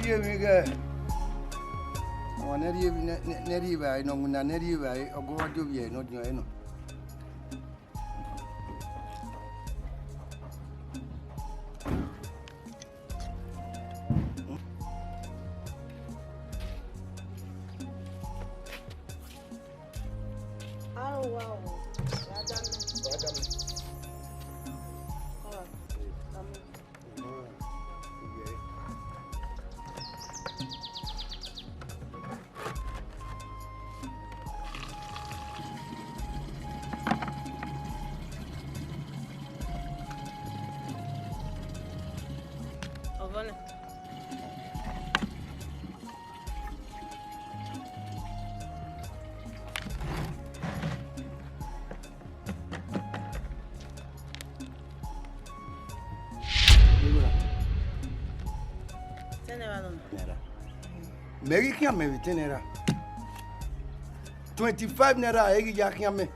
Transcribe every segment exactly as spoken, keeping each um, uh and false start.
Emwi ghẹ, ọmwa ne rhie evbare, ne, ne, ne rhie evbare, ne ọ winna ne rhie evbare, ọ gu wa die ovbi ẹre ne ọ diọn ẹre nọ. Aro wa o, wa da mẹ. Wa da mẹ. All right. Amen. Ọvọnẹ. Ten naira nọ. Naira. Mẹ ghi khian mẹ vbe ten naira. Twenty five naira ẹ ghi ya khian mẹ.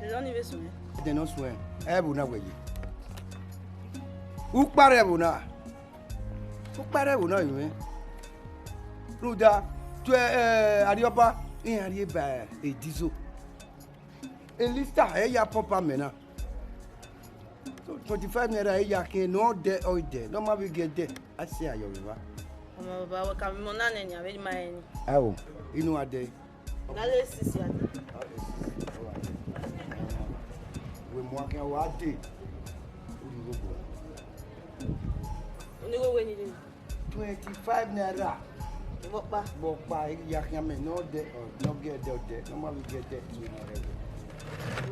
Ẹdẹ ne ọ suẹn, ẹ vbe na wẹ ye. Ukpa rre ẹvbo na. Ukpa rre ẹvbo na, ẹ mwẹ. Rhunmwuda, tuẹ, eh, Arriọba, iran rhie ba edizo. Elisa, ẹ ya pump amẹ na. So, twenty five naira ẹ ya khian, ne ọ dẹ, ọ dẹ, ne ọ ma vbe gie ẹdẹ, a si ayọ vbe evba. Ọmọ baba, wẹ ka vbe mọ na nẹ nian, vbe ma rẹn ni. Ao, inu a dẹ. Gale sisi a dẹ. Wẹ mu akhian wa dee. Unu igho gbe. Unu igho wẹ ni dee. Twenty five naira. Vbe ọkpa? Vbe ọkpa, I ya khian mẹ, ne ọ dẹ, ọ, ne ọ gie ẹdẹ, ọ dẹ, ne ọ ma vbe gie ẹdẹ, ne ọ rẹ wẹ.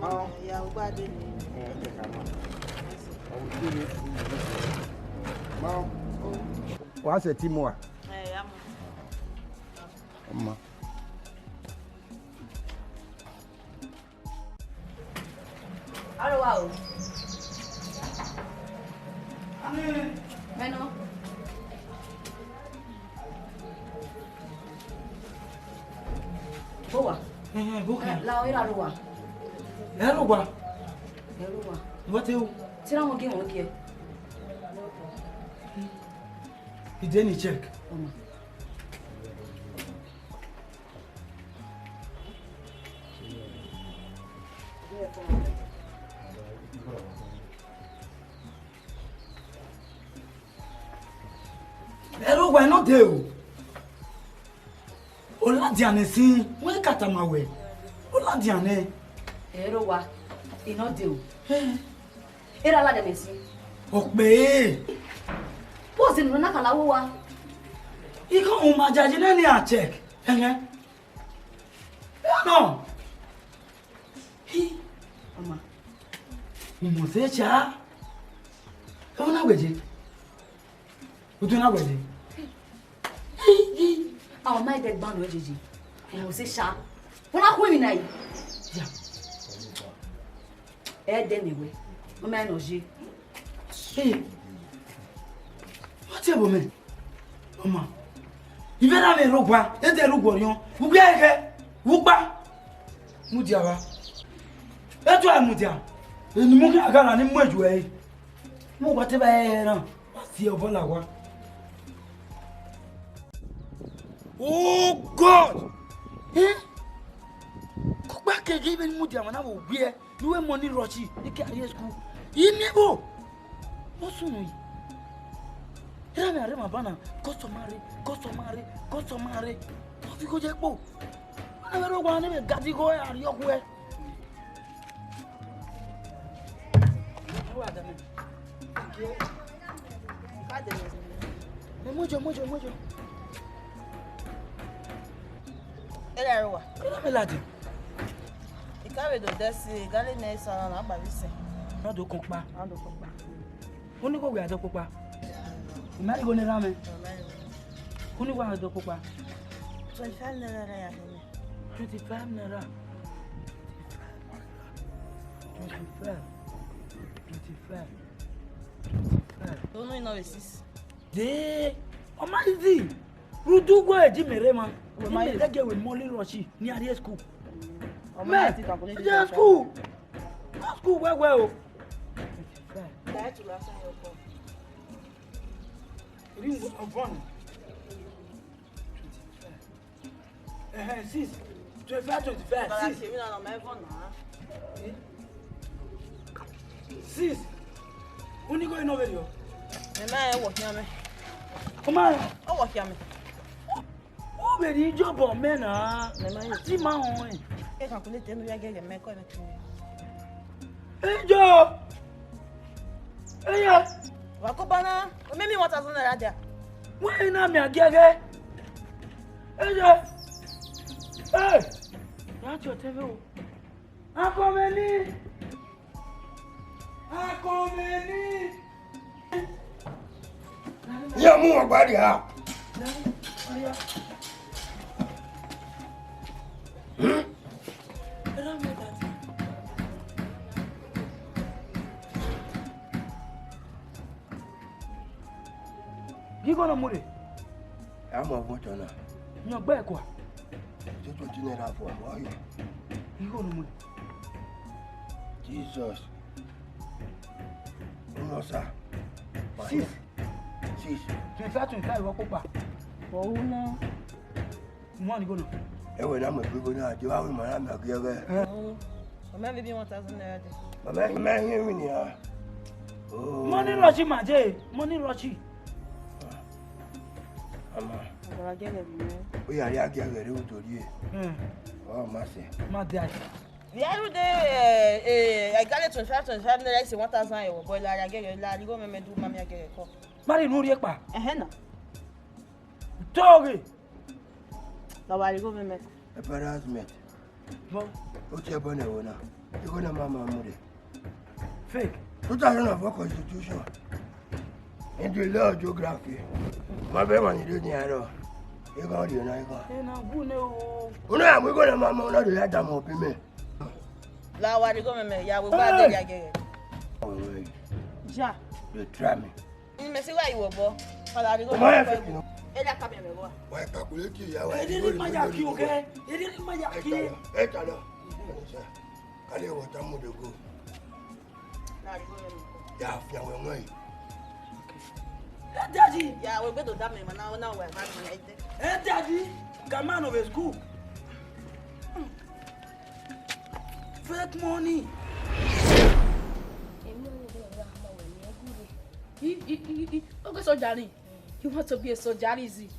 Ma ọ. Ya, u gba dee. Ẹ, ẹ, ka ma. Ọ wẹ dee, ma ọ. Wa sẹ ti mu a? Ẹ, ya mu. Ọ ma. Aro wa o. Mẹ nọ. Bọ wa. Ẹhẹn, bọ wa. Ẹ, la o, ira ro wa. Ẹ ro wa. Ẹ ro wa. What you? Tira mo gi wọn gi ẹ. Ide ni check. Ọmọ. Ẹ ro wa, ẹ nọ dee o. Ọ ladian nẹ sin, wẹ ka tama wẹ. Ọ ladian nẹ. Ẹ ro wa, ẹ nọ dee o. Ẹ. Erha ladian nẹ sin. Ọ kpẹẹ. Bọzẹ ne u na kala wo wa. I ka mu ma jaji nẹ ne a check. Ẹhẹn. Ẹ nọ. Hi, ọma. U mose cha. Ẹ na wẹ ye. U do na wẹ ye. Hi, hi. A, ọma ẹdẹ gban nọ jeje. U mose cha. U na khu emwi na yi. Ya. Ẹdẹ ne wẹ. Ọma ẹnọ ye. Hey. Ọ tie ẹvbo mẹ. Ọma. Ivẹ na mwẹ rre owa, e de rre owa ọriọn. Ugbia ẹghẹ, ukpa. Mudia vba. E tuẹ mudia. Eni mu khian gha na ni mu eju ẹre. Mu wa te vba ẹre na. Wa si obọ la owa. Oh God! Eh? Kọkpa keghi vbe ni mudia mwa na vbe owiẹ. Ne uwẹ mọ ni rhọchi, ne I ke a rrie school. I miẹn vbo? Vbọ sunu yi? Erha mwẹ a rre emwa banna, customer rre, customer rre, customer rre. Ọ fi igho ye kpo. Ọ na vbe rre owa ne vbe gadi igho ẹre a rrie ọkhuẹ. Mẹ mu ojo, mu ojo, mu ojo. Erha rre owa. Erha mwẹ ladian. I ka vbe do dẹ ẹse, gale ne ẹse na na gba vbe sẹ. Na do kọn ọkpa. Na do kọn ọkpa. Unu igho wẹ a do kpokpa. U ma igho ne erha mwẹ. Unu igho a do kpokpa. Twenty-five naira ya khin. Twenty-five naira. Twenty-five. Twenty-five. Twenty-five. Unu ino vbe six. Dee, ọ ma easy. Rhunmwuda uwẹ ji mẹ rre emwa. Wẹ ma, I mẹ dẹgẹ wẹ mọ lele ọchi ne a rrie school. Ọ ma, mẹ, easy, than calculating, je school. School wẹwẹ o. Twenty-five. That will answer your call. Ring one. Twenty-five. Eh, six. Twenty-five, twenty-five, six. Kevin, na, na, my phone na. Eh? Six. Uni go inọ vberriọ. Mẹ ma rẹn, ọ wọkhian mẹ. Ọ ma rẹn? Ọ wọkhian mẹ. Ọ vbe rhie job mẹ na. Mẹ ma rẹn. Ti ma họn ẹn. E calculate enu ya gẹgẹ mẹ kọ mẹ. Ejo. Eye. Wa ko ba na. O mẹ mi one thousand naira dia. Wẹ na mi agiẹghẹ. Eye. Eh. Ya ti ọtẹn vbe o. Akọmẹni. Akọmẹni. Iran mu uwa gba rria. Gigho ne ọ mu rre. A mu ọvbotọ na. Yan ọgba ẹkua. Two twenty naira for a while. Igho ne ọ mu rre. Jesus. Uno sa. Six. Six. Twenty-five, twenty-five, ọkpọkpa. Ọhunmwu. One igho na. Ẹwẹ na mu ẹgbẹe igho na, je wa wẹ ima na miẹn agiẹghẹ. Eh. Ọ ma vbe biẹ one thousand naira dẹ. Mama, mama, hear me nia. Oh. Money rush ma je, money rush. Ama. Ọgara gẹgẹ vbe mwẹ. Ọ ya rhie agiẹghẹ rre uto rrie. Hmm. Ọ ma sẹ. Ma dia. The other day, eh, eh, I got a twenty-five, twenty-five naira, it's a one thousand euro, but la agiẹghẹ, la igho mẹ mẹ du ma mi agiẹghẹ kọ. Mari nu rhie kpa. Ẹhẹn na. Toghe. La wa igho mẹ mẹ. Embarrassment. Bọ. Ọ tie ẹbọ ne ẹvbo na. Igho na ma ma mu rre. Fake. Two thousand of our constitution. In the law of geography. Ma vbe emwa ni rre ni aro. Igho rrie na igho. Ena gu ne o. Uno ya mu igho na ma ma, uno do ya da mu ọbe mẹ. La wa igho mẹ mẹ, ya we gba de ya gẹgẹ. Oh, yeah. Ja. They try me. Mẹ si wa iwọ bọ. Ọla ni. Ọmọ yẹn fẹ́ kìnnà. Ẹ dá kábíyà mẹ wá. Wa calculate ya wa. Ede ni ma ya ki o kẹ. Ede ni ma ya ki. Ẹ ta lọ. Ẹ ta lọ. Kale wọ ta mu de go. Na ri go yẹn. Ya fi awẹ wọn yìí. Ẹ daddy. Ya we gbe do da me ma na na wa ma ma ẹ tẹ. Ẹ daddy. Come on over school. Fake money. Èmi ò ní bẹ̀rẹ̀ ra ọmọ wẹ̀ ní ẹgúrè. He, he, he, he, okay, soldier ni. You want to be a soldier, is it?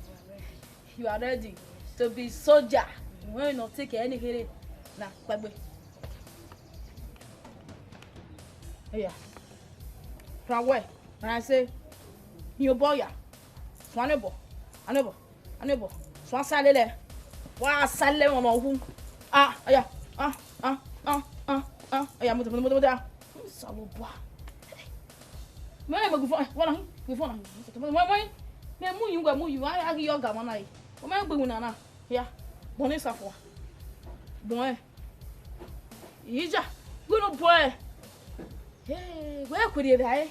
You are ready to be soldier. When you take any here, na pẹgbẹ. Yeah. From where? When I say, you boy, yeah. From a neighbor, a neighbor, a neighbor. From Salele. Wa Salele wọn hu. Ah, yeah. Ah, ah, ah, ah, ah. Yeah, move, move, move, move. Osanobua. Mẹ mẹ gu fo, wa na, gu fo na. Mẹ, mẹ, mẹ mu yu, wa mu yu, a ghi yo ga ma na yi. O mẹ gbe wina na. Ya. Bọ ne sa fua. Bọ ẹ. Ija. Gu no bọ ẹ. Hey, wẹ ku rhie vbe ẹ.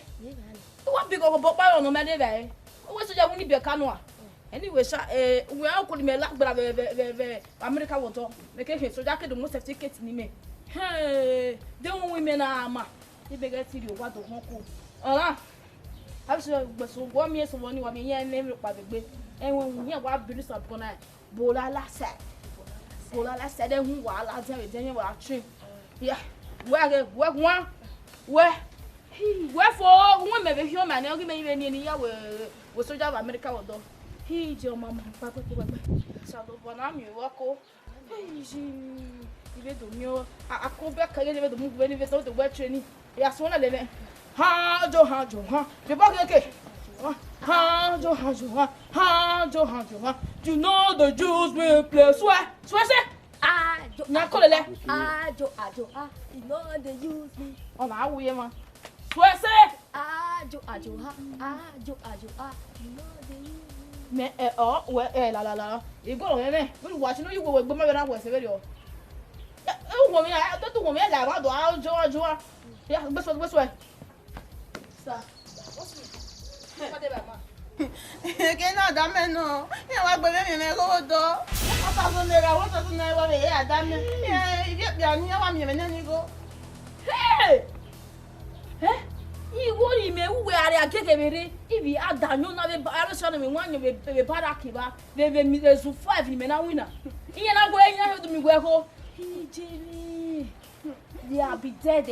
Wa bi gọgọ bọ kpa rọ nọ mẹ rhie vbe ẹ. Wẹ soja wu ni biẹ ka nua. Anyway, sha, eh, uwẹ ọkọ ni mẹ la gbera vbe, vbe, vbe, vbe America wọtọ. Mẹ ke khin soja ke do mu certificate ni mẹ. Hey, de wu imẹ na ma. Ibe ghẹ ti rhie owa do họn ko. Ọra. A bẹ sẹ gbẹso, wọ miẹn sẹ vbọ ni, wa miẹn iran ne emwi kpa vbe egbe. Ẹwẹn wu iran wa biẹ ni sabọ na. Bolala sẹ. Bolala sẹ de hu wa la zẹ vbe de wa trin. Ya. Wẹ ghe, wẹ guan. Wẹ. Wẹ fo, wẹ mẹ vbe khian ma nẹ, ọ ghi mẹ vbe ni eni ya wẹ, wẹ soja vbe America wọdọ. Hi je ọma ma kpa kpa kpa kpa. Osanobua na miẹn vbe ọko. Hey, ivbe do miẹn a, a ko bẹ ka ye ne ivbe do mu vbe ni vbe do do wẹ training. Ya suẹn na lele. Ha jo ha jo ha. Je ba ke ke. Ha jo ha jo ha. Ha jo ha jo ha. You know the Jews will play. Swear. Swear say. Ajo. Na ko lele. Ajo ajo ha. You know they use me. Ọ na wu ye ma. Swear say. Ajo ajo ha. Ajo ajo ha. You know they use me. Mẹ ẹ ọ wẹ ẹ la la la. Igoro yẹn nẹ. Wẹ wa si no yu wẹ gbe ma vbe na wẹ se vbe rio. Ẹ, ẹ, wo mi, ẹ, tó, tó wo mi, ẹ la wa do, a, jo, jo, a. Ya, gbé sọ, gbé sọ ẹ. Sir, what's wrong? What dey, ma? Ke na da mẹ nọ, ẹ wa gbe vbe mi mẹ gho do. One thousand naira, one thousand naira wa vbe ya da mẹ. Ẹ, ibi ekpia ni, ẹ wa miẹn mẹ nẹ ni gho. Hey! Eh? Igho ni mẹ ru wẹ a rhie a gie khẹ vbe rre, ivbi a da ayọn na vbe ba, avbe sọnnọ mwẹ wan ayọn vbe, vbe ba ra ke evba, vbe, vbe mi, vbe zu five ni mẹ na winna. Iran na wẹ, iran do mi wẹ ẹho. Ijere, they are be dead.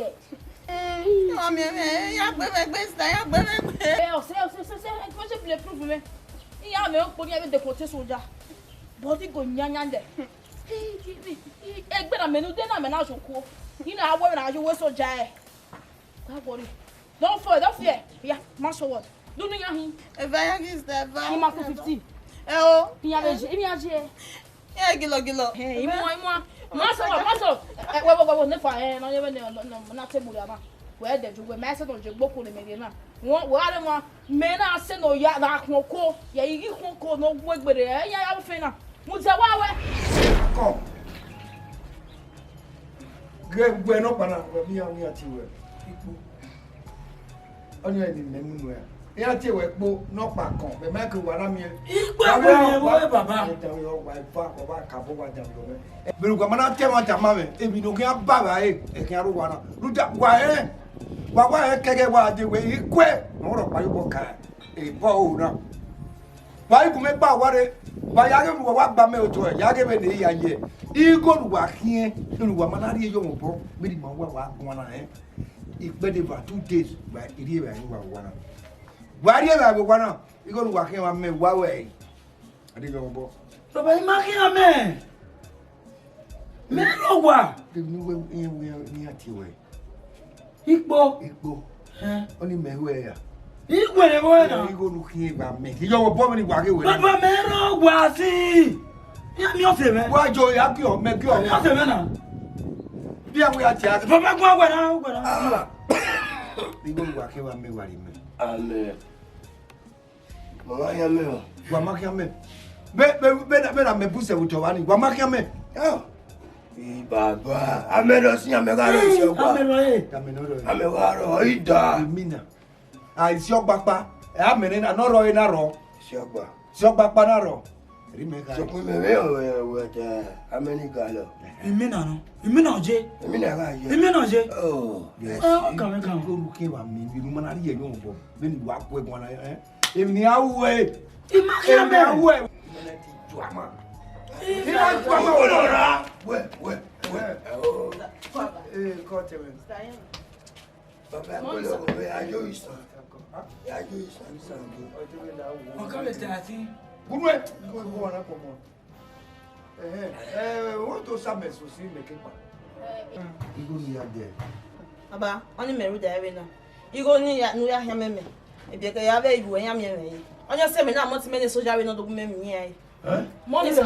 Eh, ọmọ mi, eh, ya gbe mwẹ gbe, sister, ya gbe mwẹ gbe. Eh, ọsẹ, ọsẹ, ọsẹ, ọsẹ, ẹ ti ma ṣe bulletproof mẹ. Iran mẹ okpo ni a vbe de kote soja. Body go nyanya lẹ. Egbe na mẹ ne ude na mẹ na zọ okuo. Ina a wẹ na yo wẹ soja ẹ. Don't worry. Don't fear, don't fear. Yeah, master what? Do you know him? Eva ya gis da eva. He must fifteen. Eh, oh. He have a, he has a. Yeah, gilo, gilo. Hey, you want, you want. Master what, master? Eh, wait, wait, wait, wait, never. Eh, no, no, no, no, no, not table, yeah, man. Where the, where my son, the book, the, na. Wọ́n, wọ́n á rẹ wọn, mẹ na sẹ ne ọ ya gha khuọn oko, ya i ghi khuọn oko ne ọ wu egbe rre, ẹ ya ya vbe ofẹn na. Mudia wa wẹ. Kọ. Ghe wẹ nọkpa na, wẹ mi ya, mi ya tie wẹ ikpo. Ọni ẹni mẹ mu nuẹ. Iran tie wẹ ikpo nọkpa kọn, mẹ ma ke wa na miẹn. Ikpo ẹvbo yẹn vbe baba. Ẹ da yọ wa ifa, wa ka bọ wa da yọ mẹ. Vbene uwa ma na tie ẹmwata ma mwẹ, emwi ne ọ khian ba vba ẹre, ẹ khian rre uwa na. Rhunmwuda wa rẹn, wa wa rẹn kẹghẹ wa dee wẹ, I kuẹ ne ọ rhọkpa ye obọ ka ebọ ro na. Wa i gu mẹ gba owa rre, wa ya ghe vbe uwa wa gba mẹ otọ, ya ghe vbene I ya ye. Igho ne uwa khiẹn, ne uwa ma na rhie ye mwẹ obọ, vbene ima uwa wa guan na rẹn. Ikpẹdẹ eva two days, wa rhie evbare ne uwa vbe owa na. Wa rhie evbare vbe owa na, igho ne uwa khiẹn wa mẹ wa ruẹ ẹre. A de yọ obọ. Baba, I ma khian mẹ. Mẹ rọ owa. Kevbe ne uwẹ, iran wẹ, iran tie wẹ. Ikpo. Ikpo. Hẹn. Ọni mẹ ruẹ ya. I wẹ ne vbọ na? Igho ne u khiẹn gba mẹ. Iyọ obọ mẹ ni wa ghe wẹ. Baba, mẹ rọ owa si. Ya mi ọse mẹ. Wa jọ ya giọ, mẹ giọ. Mi ọse mẹ na. Bi a wẹ ya tie a. Baba, gua wẹ na, wẹ na. Ah. Igho ne uwa khiẹn gba mẹ wa rhie mẹ. Amen. Mama khian mẹ o. Wa ma khian mẹ. Vbe, vbe, vbe, vbe na mẹ bu sẹ vbe otọ vba ni, wa ma khian mẹ. Ah. I baba, amẹ rọ si, amẹ gha rọ isi ọgba. Amẹ rọ e. Amẹ nọ rọ e. Amẹ gha rọ, i da. Emina. A isi ọgba kpa. Ẹ, amẹ ne na nọ rọ e na rọ. Isi ọgba. Isi ọgba kpa na rọ. Eri mẹ gha. Sokun mẹ vbe ọ wẹ wẹ ta amẹ ni ga lọ. Emina nọ. Emina je. Emina gha je. Emina je. Oh. Yes. Ah, come, come. Igho ne u khiẹn gba mẹ, emwi ne u ma na rhie ye obọ. Vbene uwa ku ẹguan na, eh? Emwi ne a ru ẹre. I ma khian mẹ. Emwi ne a ru ẹre. Emwi ne a ru ẹre. Wẹ, wẹ, wẹ. Eh, kọ tẹ wẹ. Baba, kọlọ, wẹ, a yo isan. A yo isan. Ọkọ le ta ati. Gunu ẹ. Ẹhẹn, ẹ, wọ́n tó sàmì ẹ̀sùn sí mẹ̀kẹ́pà. Igho ni ya dẹ. Baba, wọ́n ní mẹ̀rú dà ẹ̀rẹ́ náà. Igho ni ya, nu ya hian mẹmẹ. Ebi ẹkẹ ya vẹ iwu ẹyan miẹn mẹ yi. Ọyàn sẹmẹ náà mọ ti mẹ ne soja rẹ náà dogun mẹ mi yẹn. Mọnisa,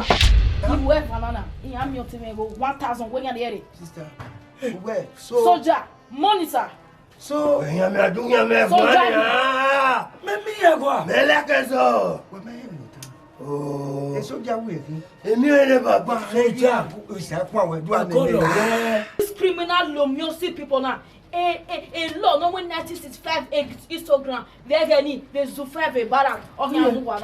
iwu ẹ fana na, iyan miẹn ọtẹn mẹ igho one thousand wẹ yan de ẹre. Sister, wẹ, so. Soja, mọnisa. So, ẹ̀yin àmì àdúgbò yẹn mẹ́ fún Soja ẹ̀yìn. Mẹ mi yẹ gua. Mẹ lẹ́kẹ̀ sọ. Wẹ mẹ yẹ mi ta. Oh. E soja wu evi. Èmi ò lè bàbá. Soja. Ìsàkùn àwọn ẹ̀dùn àmì Kolo. This criminal Lomiosi people now. A, a, a law no when nineteen sixty-five Instagram. They get ni, they zu five a barrack. Oh, yeah, no one.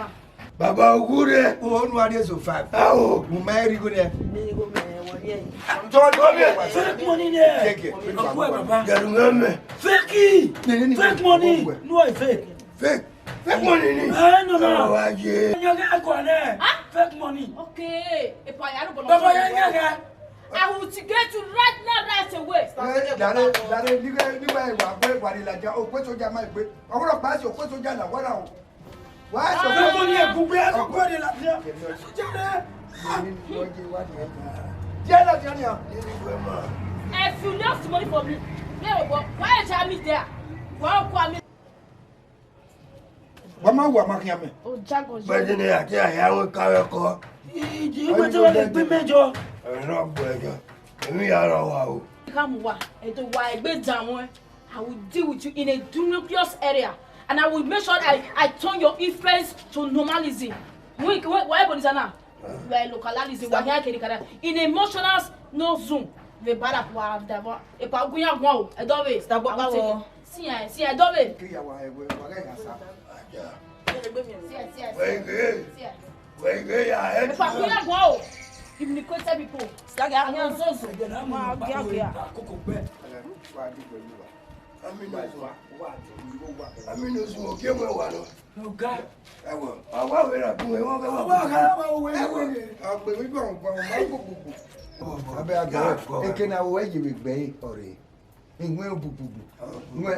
Baba Ogure. O nu ari ezo five. Awo. Mo ma eri go ne. Mi go me wo ye. Don't come here. Fake money ne. Take it. Ọkọ ẹ baba. Gẹ̀rù mẹ́mẹ́. Fake. Fake money. No, I fake. Fake. Fake money ni. Eh, no, no. Ọwọ́ ayé. Ẹ̀yin ọ̀gá ẹ̀kọ́ rẹ̀. Fake money. Okay. Epa ya ro bolo. Baba ya ya ya. I will get you right now, right away. Eh, dare, dare, nígbà, nígbà ìwà pé wà ní ìlàjà, òpé sójà máa gbé. Ọwọ́rọ̀ pàṣẹ òpé sójà là wọ́n rà o. Wàá sọ fún mi ní ẹ̀gúngbẹ́ ẹ̀gúngbẹ́ ni láti ẹ̀. Sójà rẹ̀. Jẹ́ láti ẹ̀ ní à. If you lost money for me, there you go. Why you tell me there? Why you call me? Wọ́n máa wà máa kí amẹ́. Bẹ́ẹ̀ ni àti àyà wọn káwé kọ́. Ìdí ìwé tí wọ́n lè gbé mẹ́jọ. Ẹ̀rọ gbọ́ ẹ̀jọ̀. Èmi yà rọ̀ wá o. Ká mú wa, ètò wa ẹgbẹ́ dà wọ́n. I will deal with you in a dangerous area, and I will make sure I, I turn your influence to normalism. Wait, wait, why police now? Where localism, why here kiri kara? In emotional no zone. The bad at wa da wa. E pa gunya gwa o. E do we. Stop wa o. See, eh, see, e do we. Kí ya wa, eh, wa, wa, ya sa. See, eh, see, eh, see, eh. Wait, wait. See, eh. Wait, wait, ya, eh. E pa gunya gwa o. If you quit people. Stagger, I want so so. Ma, yeah, yeah. Aminu Osuwa. Aminu Osuwa, ogie wẹ wa nọ. Ọga. Ẹwọ, ọwa wẹ ra gun ẹwọ wẹ wa. Ọwa ọga, ọwa wẹ wẹ. Ẹwọ, ọgbẹ mi gbọn gbọn ma gbogbo. Abẹ aga, eke na wẹ ye vbe gbe ọre. Iwẹn obugbugbu.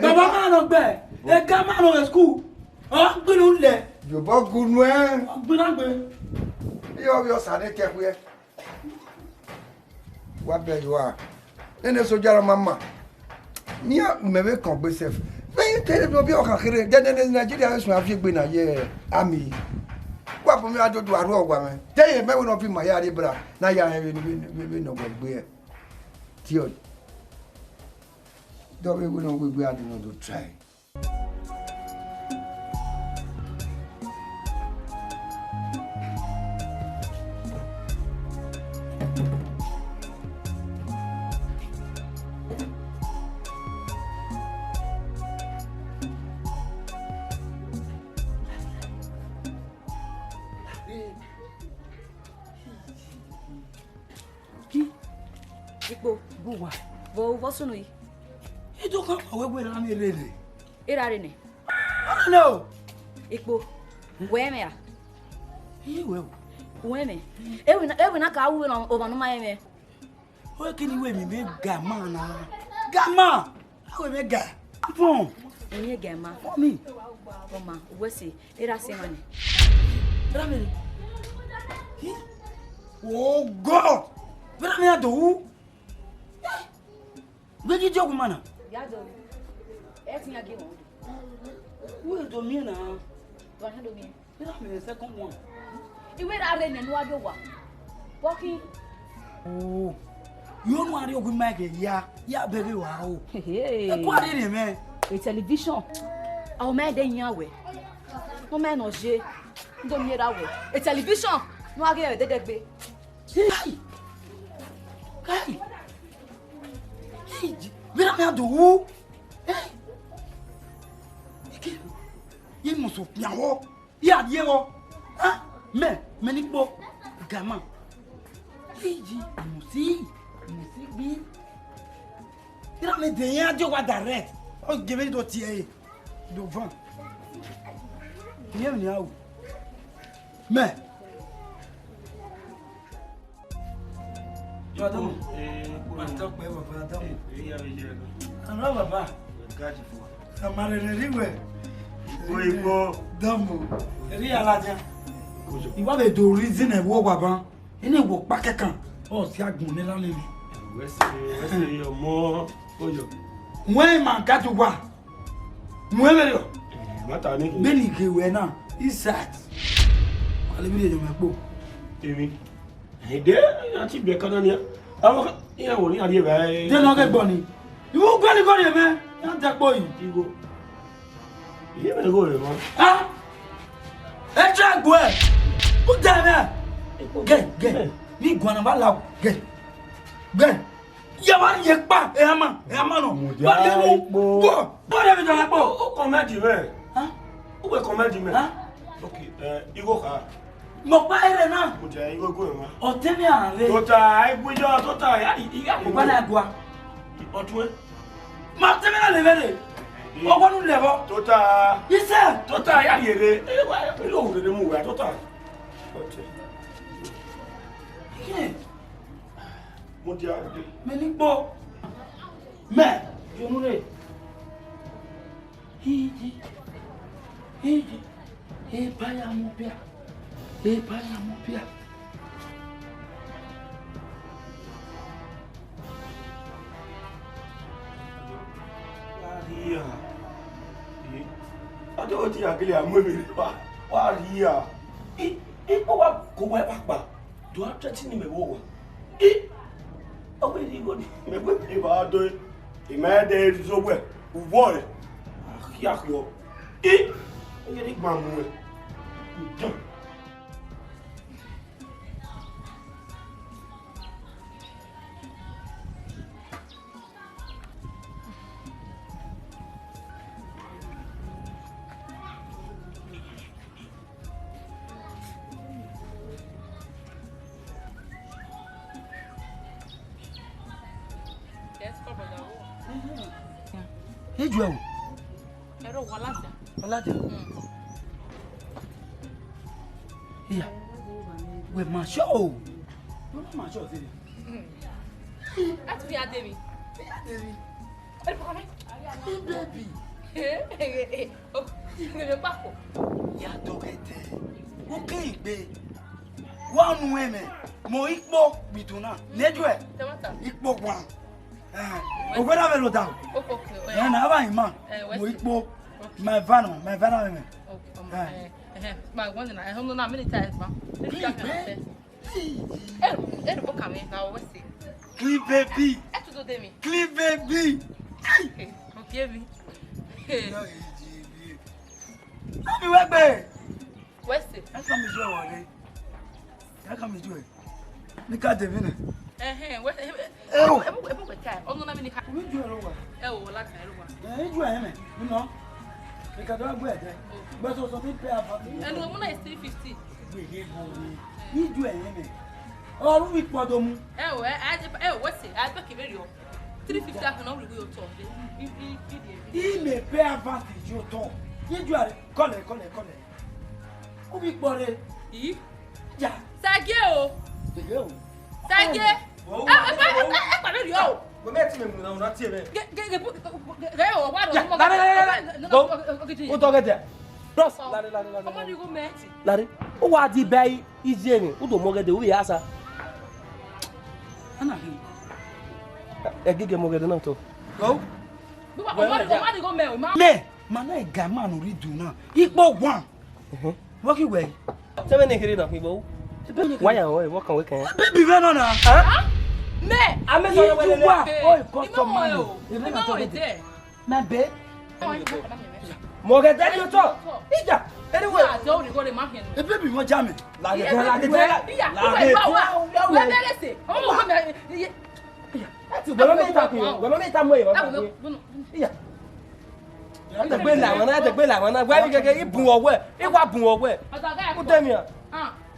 Baba ma nọ gbẹ, ega ma nọ vbe school. Ọ gbinu lẹ. Yobọ gunu ẹ. Ọ gbinu agbe. Iye ọvbi ọsa ne kẹkhuẹ. Wa bẹ yo a. Nene soja ra mama. Nian mẹ vbe kọn gbe sef. Vbe te ne bi ọkhan kherhe, de ne Nigeria vbe suẹn aviegbe na ye ami. Wa bọ mẹ adodo arhu ọgua mwẹ. Te ye mẹ wẹ ne ọ fi ma ya rre bra, na ya rẹn vbe ne, vbe ne ọ gbe ẹre. Tiọ. Dọ vbe wẹ ne ọ wegbe a de ne ọ do try. Ikpo, bu uwa, vbe ọ sunu yi? Ido kan ma wẹ wẹ erha mwẹ rre nẹ. Erha rre nẹ? Ọna nẹ o. Ikpo, wẹ mwẹ ra? Iye wẹ o. Wẹ mwẹ. Ewẹ na, ewẹ na ka ru ne ọmwa ne u ma rẹn mwẹ. Ọ kini wẹ emwi mwẹ ga ma na. Ga ma. Awe mwẹ ga. Vọn. Emwi ga ma. Vọn mi. Vọn ma, wẹ se, erha sẹ emwa nẹ. Erha mwẹ nẹ. Hi. Oh God. Erha mwẹ a do wu. Wẹ ghi die ọghe ima na? Ya do. Ẹ ti yan gie wọn. Wẹ do miẹn na. Wa yan do miẹn. Erha mwẹ second one. Iwẹ erha rre nẹ ne u wa do wa. Bọkhin. Oh. Yo nu a rrie ọghe ima ghe ya, ya bẹghe wa o. Hey. Ẹ kua rre rre mwẹ. A television. Ọ ma de yan wẹ. Ọ ma nọ je. Ndo miẹn ra wẹ. A television. Nu a ghe ẹdẹdẹgbe. Kai! Kai! Hey, vbe erha mwẹ a do wu? Eh? Eke, ye must of pian vbọ. Ira die vbọ. Ah, mẹ, mẹ ni kpo. Gama. Hey, ji, must see, must see gbi. Erha mwẹ de yan a die owa direct. Ọ gele do tie ẹre. Do van. Iye emwi ne a ru. Mẹ. Baba Adamu. Eh, baba Adamu. Eh, eh, ya be ye. Ara baba. Gaji fo. Amare ne ri wẹ. Igbo, igbo. Adamu. Eri ala dia. Kojo. Iwa be do reason e wo wa ban. Ene wo pa kẹkan. Ọ si agbọn ne la nene. Wẹ se, wẹ se ọmọ. Kojo. Wẹ ma ga tu wa. Mu ẹmwẹ rriọ. Mata ni. Beni ghe wẹ na, Isaac. Kale bi rhie yọ mẹ kpo. Emwi. Ede, a ti biẹ kana nia. Avo, iran wo ni a rhie vbe. De nọ ghe gbọ ni. Iwu gbẹni gọrẹ mẹ, ya da kpo yi. Igho. Iye mẹ gho rẹ mọ. Ha? Ẹ tra gbuẹ. U da mẹ. Gẹ, gẹ. Ni guan na ba la. Gẹ. Gẹ. Ya wa rhie kpa, ẹ ma, ẹ ma nọ. Mudia. Wa rhie mu. Ikpo. Go. Bọ́dẹ̀ mi dọ̀rọ̀ pọ̀. O comedy mẹ. Ha? O wẹ comedy mẹ. Ha? Okay, eh, igho kha. Mọ pa ere na. Mudia, igho go ma. Ọtẹ mi a re. Tota, ai bu yo, tota, ya, ya. Mo pa na gua. Ọtun e. Ma ọtẹ mi na le vere. Ọwọ́ nu lẹ bọ. Tota. Isẹ. Tota, ya yere. E wa, e lo wo de mu wa, tota. Ọtẹ. Kẹ. Mo dia. Mẹ ni kpo. Mẹ, yonu re. Hiji. Hiji. Eba ya mu bia. Eba ya mu bia. Wa rhia. Eh. Ọdọ oti akele amu emwi rre wa. Wa rhia. I, i, wa ko wa kpakpa. Do a threaten mẹ vbe owa. I, ọ wẹ rhie igho ni, mẹ wẹ mẹ vbe a dọ, I ma dẹ zẹ owẹ, uvọ rẹ, a khian khiọ. I, ọ yẹ ne I gba mu ẹn. Udan. Iju ẹ o. Ẹrọ wa lada. Ọlade. Iya. Wẹ ma sure o. Wẹ ma sure sẹ. Ẹ ti fi ade mi. Ade mi. Ẹ ti fi ade mi. Baby. Ẹ ẹ ẹ. O, ẹ ẹ, kpakpo. Ya dọghẹdẹ. Wo ke igbe. Wa nu ẹmwẹ. Mo ikpo gbidu na. Nejuẹ. Tẹmata. Ikpo wa. Eh, owẹ na vbe rho dan. Okay, okay, oh, yeah. Eh, na ava ima. Eh, mo ikpo. Okay. My van, my van na me. Okay, um, eh, eh, eh, my one na, eh, no, no, many times, ma. Please, babe. Please. Eh, eh, what can we now? What's it? Clean baby. Eh, to do me. Clean baby. Hey, okay, me. Hey. No, he, he, he. Let me work, babe. What's it? How come you do it? How come you do it? Nika de vbene. Ẹhẹn, wẹ, ẹ, ẹ, ẹ, ẹ, ẹ, ẹ, ẹ, ẹ, ọ nọ na vbene ka. Ẹ o, la kan, ẹ wa. Ẹ, iju ẹhẹn mẹ, you know. Nika do gbe ẹdẹ. But so something pay about. Ẹ nu, ọmọ na is three fifty. Wẹ, ẹ bo mi. Iju ẹhẹn mẹ. Ọru mi kpọdo mu. Ẹ o, ẹ, ẹ, ẹ, what's it? I beg you very. Three fifty akana wuli wuli otọ. I, i, i, i, i. I me pay about you otọ. Iju are, kọlẹ, kọlẹ, kọlẹ. Ubi kpọre. Ii. Ja. Sagie o. Sagie o. Sagie. Ẹ, ẹ, ẹ, ẹ, ẹ, pàdé rí o. Mo mẹ ti mẹ mu na, na ti mẹ. Ge, ge, ge, ge, ge, o wa ro. Ja, mo lare, lare, lare. Go. O to gede. Bros, lare, lare, lare. Ọmọ ni go mẹ ti. Lare. O wa di bẹ iye ni, u do mọ gede, u ya sa. Ana hi. Ẹ gege mọ gede na to. Go. Ọmọ ni go mẹ o, ma. Mẹ, ma na ga ma nu ri du na. Ikpo wa. Mhm. Wọ́n kì wẹ̀. Sẹ́wọ́n ní kiri náà kì í bọ̀ wú. Wáyà ọ̀ ẹ̀ wọ́n kàn wé kàn. Bébì rẹ náà nà. Mẹ. Amẹ́sọ̀ yẹn wẹ̀lẹ̀ lẹ́yà. Ọ̀ ìkọ́ tọ́ mọ́ ẹ̀ o. Èmi náà tọ́ bẹ́ẹ̀. Mẹ bẹ́ẹ̀. Mọ̀gẹ̀dẹ̀ ni o tọ́. Ìjà. Anyway. Ẹ bébì wọn já mi. Làgẹ̀dẹ̀, làgẹ̀dẹ̀, làgẹ̀dẹ̀. Ẹ ti gbẹmọ mi ta kun, gbẹmọ mi ta mọ ìwọ ta kun. Iya. Ẹ tẹgbẹ la wọn na, ẹ tẹgbẹ la wọn na. Wẹ bi kẹkẹ, i bun ọwẹ, i wa bun ọwẹ. U tẹ mi a.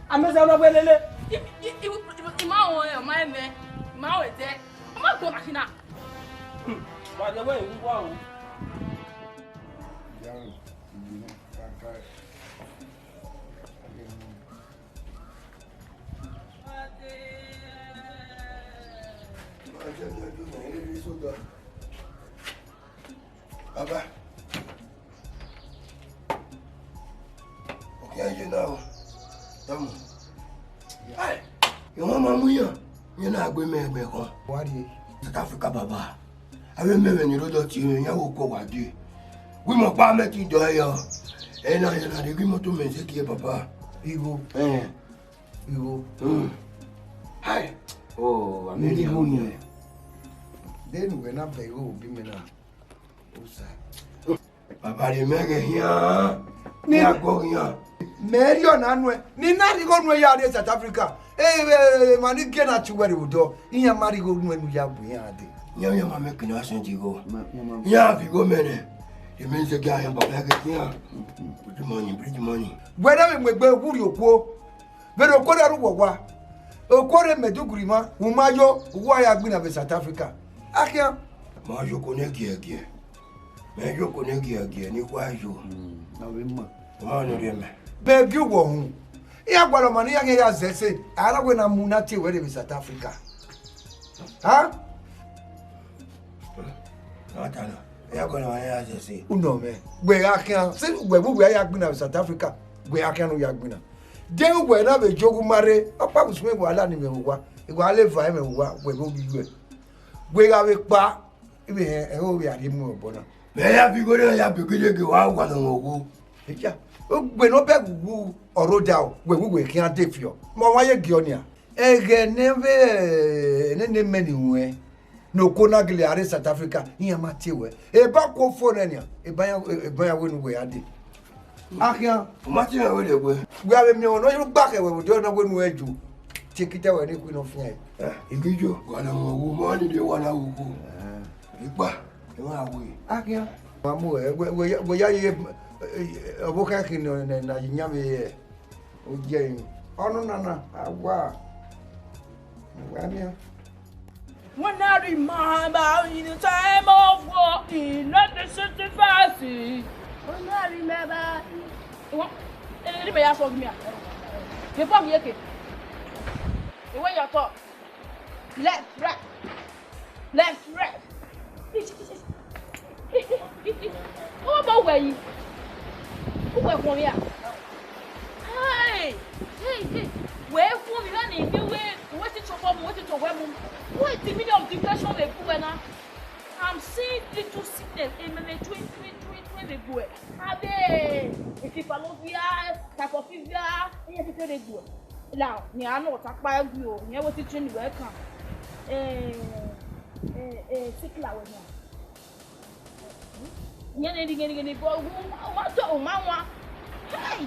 Amẹsẹ ọmọ wẹ lele. I ma wọn ẹ, ọmọ ẹmẹ, I ma wọn ẹdẹ, ọmọ gbọ machina. Wa jẹ wẹ ìwú wa o. Baba. Ọkẹ ye na o. Tamo. Ai. Ìwọ̀n máa mú yàn. Yẹn náà gbé mẹ́ẹ̀gbẹ́ kan. Wá rí. South Africa bàbá. Avbe mẹmẹ ni rode ọtẹn mwẹ, iran vbe okuọ wa dee. Gu imẹ ọkpa, mẹ te dọ ẹre yọ. Ena, ena, de gu imọto mẹ zẹ gie baba. Igho. Ẹn. Igho. Hmm. Hai. Oh, amẹ. Igho ni. De ne uwẹ na bẹ igho vbe imẹ na? Osa. Baba rẹ mẹ ghẹ hian. Ni a gọ hian. Mẹ rhie ọna nuẹn, ne I na rhie igho nuẹn ya rrie South Africa. Ẹ, ẹ, ẹ, emwa ni gie na tie uwẹ rre vbe odọ, iran ma rhie igho nuẹn ne u ya bu iran dee. Iran, iran ma mẹ kene a sẹn igho. Ma, ma, ma. Iran fi igho mẹ nẹ. Emẹ zẹ gie iran baba ghẹ iran. Bridge money, bridge money. Wẹ rẹ vbe mu egbe wu rrie okuo. Vbene okuo rre ru wọ wa. Okuo rre Maiduguri ma, u ma yo, u wa ya gbinna vbe South Africa. Akhian. Ma yo ko ne giẹgiẹ. Mẹ yo ko ne giẹgiẹ ne I wa yo. Hmm, na vbe ma. Ọmọ ne rhie mẹ. Bẹgẹ uwọ hun. Iran gualọ ọmọ ne iran khian ya zẹ ẹse, a ra wẹ ne a mu na tie wẹ rre vbe South Africa. Ha? Ọ ta nọ. Iran gualọ ọmọ ne iran ya zẹ ẹse. Unọ mẹ. Wẹ gha khian, sẹ wẹ vbe uwẹ ya gbinna vbe South Africa, wẹ gha khian ne u ya gbinna. De uwẹ na vbe jogho ma rre, ọkpa vbe usun mwẹ wa la ni mwẹ vbe owa. Wa le va mwẹ vbe owa, wẹ vbe ovbi uwẹ. Wẹ gha vbe kpa, Ibe hẹ, ẹ, ovbi a rhie mu obọ na. Mẹ ya fi igho ne ya bu igho ye gie wa wa nọ mwẹ ogho. Eja, ogbe ne ọ bẹ wu ọrhoda o, wẹ wu wẹ khian de fiọ. Mẹ ọmwa ye gie ọ nian. Ẹghẹ ne vbe, ẹ, ne, ne mẹ ni ruẹn, ne okuo na gele a rre South Africa, iran ma tie wẹ. Eba kuo fo nẹ nian, eba iran, eba iran wẹ ne uwẹ ya dee. Akhian. U ma tie mwẹ wẹ rhie wẹ. Wẹ a vbe miẹn ọmwa ne ọ gba khẹ wẹ vbe odẹ na wẹ ne uwẹ ju. Tie ekita wẹ ne Queen of Fire. Eh, igijo, wa na mu wu, ma ni de wa na wu ko. Eh. Ikpa, e ma we. Akhian. Ma mu ẹ, wẹ, wẹ, wẹ ya ye, eh, ọvbokhan khin ne, ne, ne a ye yan vbe, eh, ogiẹ yin. Ọnọna na, a wa. Wa nian. When I remember in the time of war, Not the sacrifice. Ọna rhie mẹ ba. Iwọ, eni mẹ ya sọ ghi mia. Before mi eke. Iwọ ya tọ. Left, right. Left, right. Ọ ma wẹ yi. Uwẹ khuọnmwi a? Hey, hey, hey. Wẹ khuọnmwi vbene I miẹn wẹ, wẹ te tobọ mu, wẹ te tobọ mu. What is the meaning of depression vbe gu wẹ na? I'm seeing little sickness, emẹmẹ tuẹ, tuẹ, tuẹ, tuẹ vbe gu wẹ. Avbe encephalopathia, typhophobia, iran tete vbe gu wẹ. Now, ne a nọ ọta kpa ẹgui o, rẹn wẹ te train wẹ kan. Eh, eh, eh, sikla wẹ nian. Yẹn ne rhie, rhie, rhie, but u ma, u ma tọ, u ma wan. Hey!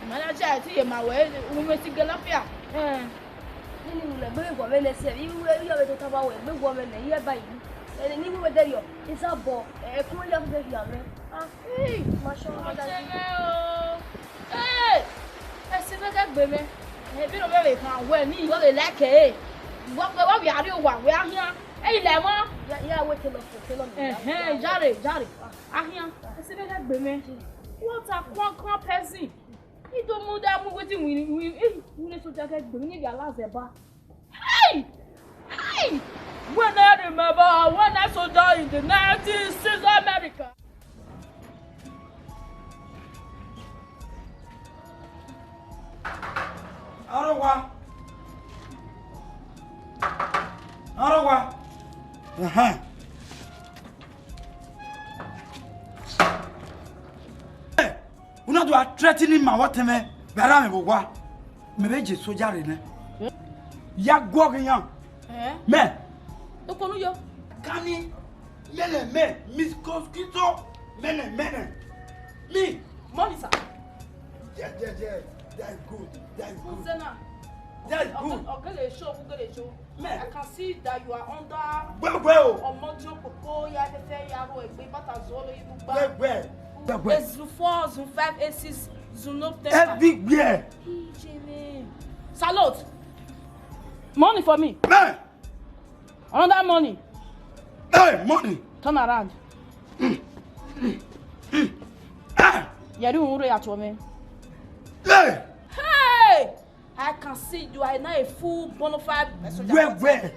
Manager, ti ye ma wẹ, u mwẹ si gẹlọfia. Eh. Nene iwinna egbe vbe guọmwẹ nẹ sẹ, iye ọvbe tota ba wẹ egbe guọmwẹ nẹ, iye ba iwu. Ẹre ne iwu wẹ dẹrriọ, Isabọ, ẹkun ya vbe rhia mwẹ. Ah, hey, ma sọ ọmọ da. Ọtẹn mwẹ o. Hey! Ẹse mwẹ ghẹ gbe mwẹ. Ẹbí rẹ ovbi ẹvbo khan wẹ ne I vbe like ẹre. Wẹ, wẹ, wẹ a rrie owa, wẹ a khian. Ẹ i lẹ mwa. Ya, ya wẹ telọ fo, telọ ni. Ẹhẹn, jare, jare. A khian. Ẹse mwẹ ghẹ gbe mwẹ. What a khuan khuan person. I do mu da mu wetin we, we, eh, we ne soldier ghẹ gbe mwẹ, ne I via la zẹ ba. Hey! Hey! When I remember when I soldier in the nineteen sixties America. Arọgha. Arọgha. Ẹhẹn. Unu do a threaten ma vbe ọtẹn mwẹ, vbe a ra mwẹ vbe owa. Mẹ vbe je soja rre nẹ. Ya guọghọ iran. Eh? Mẹ. Okponu yo. Kani mẹnẹ mẹ, Miss Mosquito, mẹnẹ mẹnẹ. Me. Morning, sir. Yes, yes, yes. That is good. That is good. Who's there now? That is good. Ogele show, Ogele show. Man. I can see that you are under Wẹwẹ o. Ọmọdiọn kpokpo ya fẹfẹ ya ro egbe bata zuọ lo ibu gba. Wẹwẹ. Wẹwẹ. Zun four, zun five, eight six, zun no ten. Everywhere. Ije me. Salute. Money for me. Man. Another money. Hey, money. Turn around. Ah. Yẹrẹ uhunmwu rre ya tuẹ mwẹ. Hey. Hey! I can see you are now a full bona fide soldier. Where, where?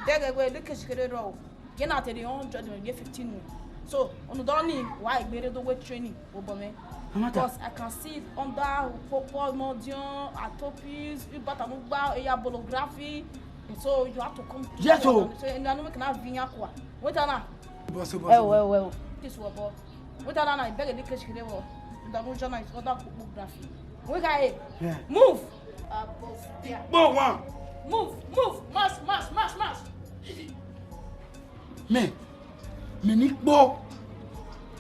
Idẹghe wẹ, look at you, rọ. Ye na te di hundred, ye fifteen. So, unu do ni wa egbe rre do wẹ training, obọ mwẹ. Amata. Because I can see it under Popo, Modion, Atopis, Ibatanugba, Eya Bolography. So, you have to come to Yes, sir. So, and I know we can have Vinyakwa. Wait, Anna. Boss, boss, Ẹ o, boss. Ẹ o, ẹ o. This was, boy. Without that, I beg a little shit. That no journal is other book graphic. We got it. Yeah. Move. Boss, yeah. Boy, one. Move, move. Mass, mass, mass, mass. Me, me ni kpo.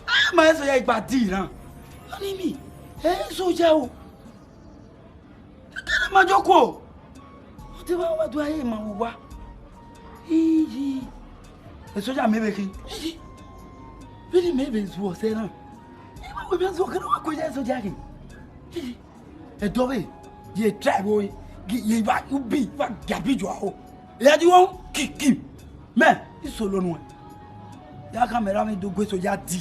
Ah, ma eso ya igba di ran. Oni mi. Eh, so ya o. Kẹkẹrẹ ma jọ kuo. Ọ te wa wa do aye ma vbe owa. Iyi. Esoja mẹ vbe khin. Iyi. Vbene mẹ vbe zuọ sẹ na. Ima wẹ mẹ zuọ kẹrẹ wa kuẹ ya esoja khin. Iyi. Ẹdọ vbe ye try vbe ore. Gi ye va ubi va gabi jọ aro. Ya di wọn kiki. Mẹ isolo nuẹn. Ya kha mẹ ra mẹ do gue esoja di.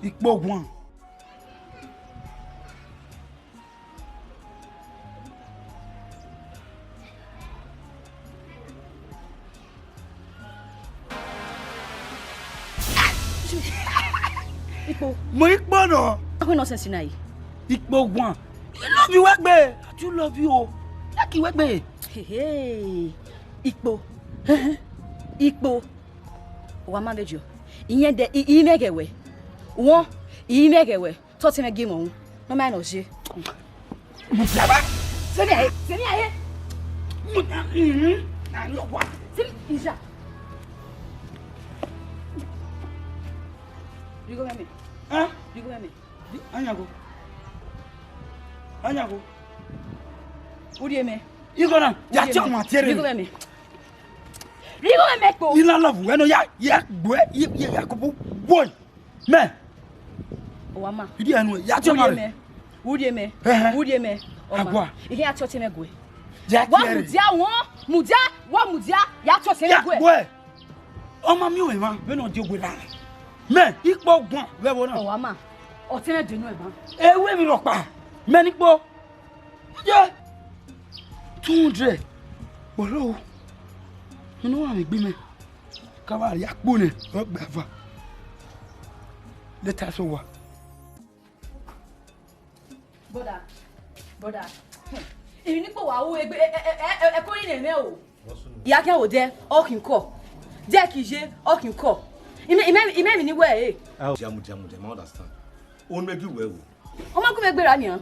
Ikpo guan. Ikpo. Mo ikpo nọ. Akwe nonsense na yi. Ikpo guan. I love you wẹgbe. I do love you o. Like you wẹgbe. Hehe. Ikpo. Ikpo. Wa ma vbe jọ. Iyẹn dẹ, i, i mẹ ghẹ wẹ. Wọn, i mẹ ghẹ wẹ. Tọ te mwẹ gie mwẹ ru. Ne ọ ma nọ je. Sẹmi aye, sẹmi aye. Sẹmi ija. Righo mẹ mẹ. Hẹn? Righo mẹ mẹ. Anyango. Anyango. Urrie mẹ. Igho na, ya tie ọmwa tie rre. Righo mẹ mẹ. Righo mẹ mẹ kpo. Ni la love wẹ nọ ya, ya gbe, ya, ya, ya ko bo. Mẹ. Owa ma. Idi ẹnu ya tie ọmwa rre. Urrie mẹ. Urrie mẹ. Ẹhẹn. Urrie mẹ. Owa ma. Agua. Ihe ya tie ọtẹn mwẹ guẹ. Ya tie rre. Wa mudia wọn, mudia, wa mudia, ya tie ọtẹn mwẹ guẹ. Ya guẹ. Ọ ma miẹn ọmwa vbene ọ die owe na. Mẹ, ikpọ guan vbe ẹvbo na. Ọ wa ma, ọ tẹn de unu ẹban. Ewe emwi rhọkpa, mẹ ne ikpọ. Ye, two hundred. Wọlọ o. Mẹ ne ọ wa mwẹ egbe mẹ. Ka wa rhie akpo nẹ, ọ gbe ava. Leta sẹ owa. Brother, brother. Hmm. Emwi ne ikpọ wa ru egbe, ẹ, ẹ, ẹ, ẹ, ẹ, ẹko rin nẹ mwẹ o. Ya khian wo dẹ, ọ khian kọ. Dẹ ki ye, ọ khian kọ. Imẹ, imẹ, imẹ emwi ne I wẹ ẹre. Diamu, diamu, diamu, I understand. Unu mẹ gi wẹ o. Ọ ma gu mwẹ gberra nian.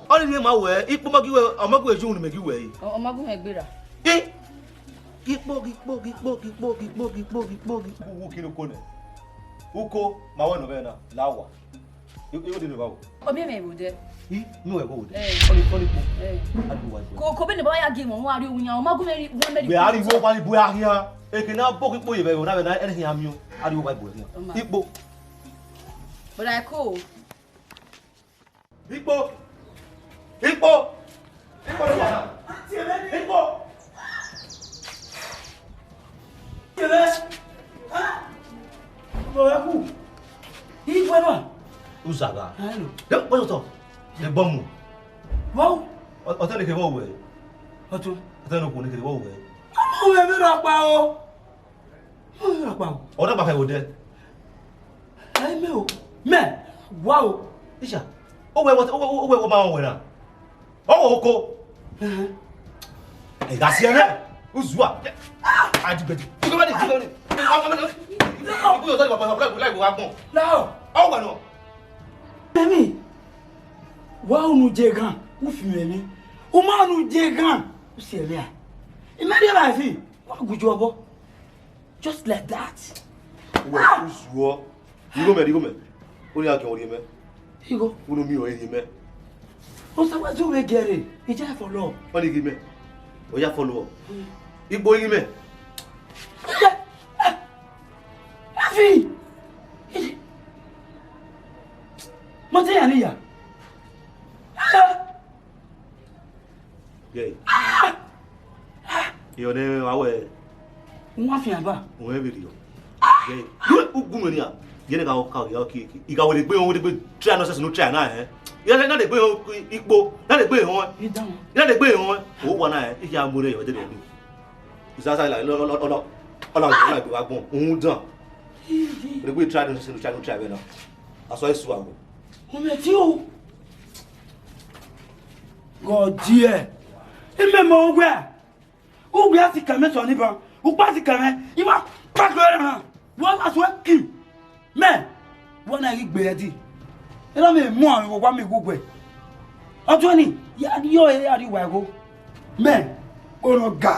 Ọni rhie ma wẹ, ikpọ ma gi wẹ, ọ ma gu wẹ ju unu mẹ gi wẹ e. Ọ, ọ ma gu mwẹ gberra. E. Ikpọ, ikpọ, ikpọ, ikpọ, ikpọ, ikpọ, ikpọ, ikpọ. Uwu kiri uko nẹ. Uko, ma wẹ nọ vbe na, la wa. I, I wo de ne vba wo. Ọ miẹn mwẹ vbe odẹ. I, miẹn wẹ vbe odẹ. Eh. Ọni, ọni kpo. Eh. A do wa jẹ. Ko, ko vbene ba ya gie mwẹ, wa rrie owu yan, ọ ma gu mwẹ rri, wa mẹ rri. Wẹ a rrie iwo, wa rrie ibu a khian. Eke na bọ ikpo ye vbe, na vbe na, ẹre khian miẹn. A rrie iwo, wa ibu khian. Ọ ma. Ikpo. But I cool. Ikpo! Ikpo! Ikpo ni wa na! Ikpo! Ikpo! Ikpo! Uzaga. Hello. De, what's up? De bomb. Wow. Ọtẹn ne kevbe wẹ. Ọtẹn. Ọtẹn ne okhuo ne kevbe wẹ. Ọmọ wẹ mi rọ pa o. Ọ na gba kha odẹ. Ẹ mẹ o, mẹ, wa o. Isha, o wẹ, o wẹ, o wẹ, o ma wẹ na. Ọ wẹ oko. Ẹhẹn. Ẹ ga si ẹnẹ. Uzua. Adigbẹdi. Adigbẹdi. Adigbẹdi. Ọ wẹ nọ. Mẹmi, wa unu je gan, u fi mẹ ni. U ma unu je gan, u si ẹmwẹ a. Imẹ rhie vbe fi, wa gu ju ọbọ. Just like that. Uwẹ, u zuọ. Igho mẹ, igho mẹ. Oni a giẹn orhiẹn mẹ. Igho. Unu miẹn ọre rhiẹn mẹ. Osa wa zẹ vbe gẹre, I ya follow. Ọni ghi mẹ. Ọ ya follow. Igbo ghi mẹ. Afi. Mo te ya ni ya. Gẹ. Iyọ ne wa wẹ. Wọ́n fi àbá. Wọ́n ẹ bèrè yọ. Gẹ. Ugun mẹ ni a. Yẹn ka ka ya oke. Iga wẹrẹ gbe wọn, wẹrẹ gbe try nonsense no try na ẹ. Yẹn na de gbe wọn ikpo. Na de gbe wọn. Idan. Na de gbe wọn. O wa na ẹ. Iya mo re yọ de de. Ìsásá ìlà ọlọ ọlọ ọlọ ọlọ ìgbà gbọn. Òun dàn. Wẹrẹ gbe try nonsense no try no try bẹ́ẹ̀ náà. Aṣọ ẹ̀sùn àgbo. Ọmọ ẹtí o. Gọdiẹ. Imẹ mọ wẹ. Ugbia ti kẹmẹ sọ ni ban. Ukpa ti kẹmẹ. Ima kpakẹ rẹ hàn. Wọ́n máa sọ ẹ́ kì. Mẹ. Wọ́n náà yí gbé ẹ dì. Ẹ lọ́ mi mú àwọn ìwọ̀wá mi gbogbo ẹ̀. Ọjọ́ ni, ya yọ ẹ ya rí ìwà ẹ̀rọ. Mẹ. Ọ̀rọ̀ gà.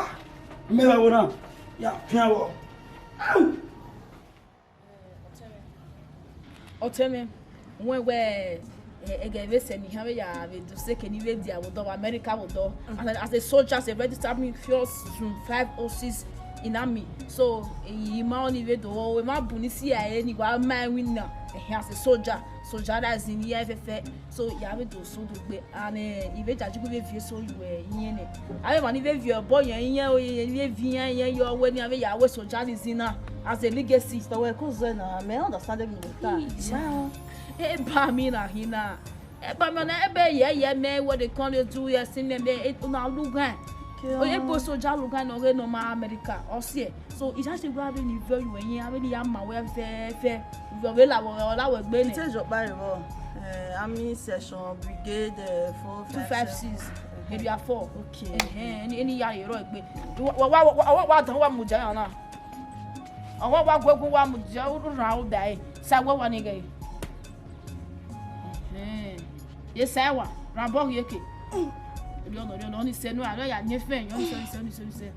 Mẹ bá wọ náà. Ya fi hàn wọ. Au! Ọtẹn mwẹ, wẹ wẹ ẹghẹ vbe sẹ ne I vbe ya vbe do sẹ ke ne I vbe dia vbe odọ, vbe America vbe odọ. As a, as a soldier, as a registered army, first Zone five oh six in army. So, I ma ọni vbe do, I ma bu ni C I A ni wa ma winna. Ẹhẹn, as a soldier, soldier that is in here fẹfẹ. So, ya vbe do so do gbe. And, eh, I vbe jaji gu vbe viẹ eso yu, eh, iyẹn nẹ. Avbe emwa ni vbe viẹ obọ yẹn iyẹn, o, iyẹn ni vbe viẹ iran iyẹn yọ wẹ ne iran vbe ya wẹ soldier ni zin na as a legacy. So wẹ ku zẹ na, mẹ understand everything you ta. Ii, ja. Eba mi na hin na. Eba mi na, ebe ye ye mẹ, what they call you do, yes, in me, una lugan. Oye bo soldier lugan no ge no ma America, ọ siẹ. So, I just say, "Well, I really value you, I really am my welfare, fair. You will allow, allow a gbe." It is your Bible. Uh, army session, brigade, uh, four, two five six, area four. Okay. Eh, any, any ya ero gbe. Wa, wa, wa, wa, wa, wa, wa, mu jaya na. Wa, wa, wa, gwe, gwe, wa, mu jaya, u, u, ra, u, da, eh. Sa, wa, wa, ni ge. Eh. Ye sa, wa, ra, bo, ye, ke. Rio no, rio no, ni se no, a, ya, ni fe, yo, ni se, ni se, ni se, ni se.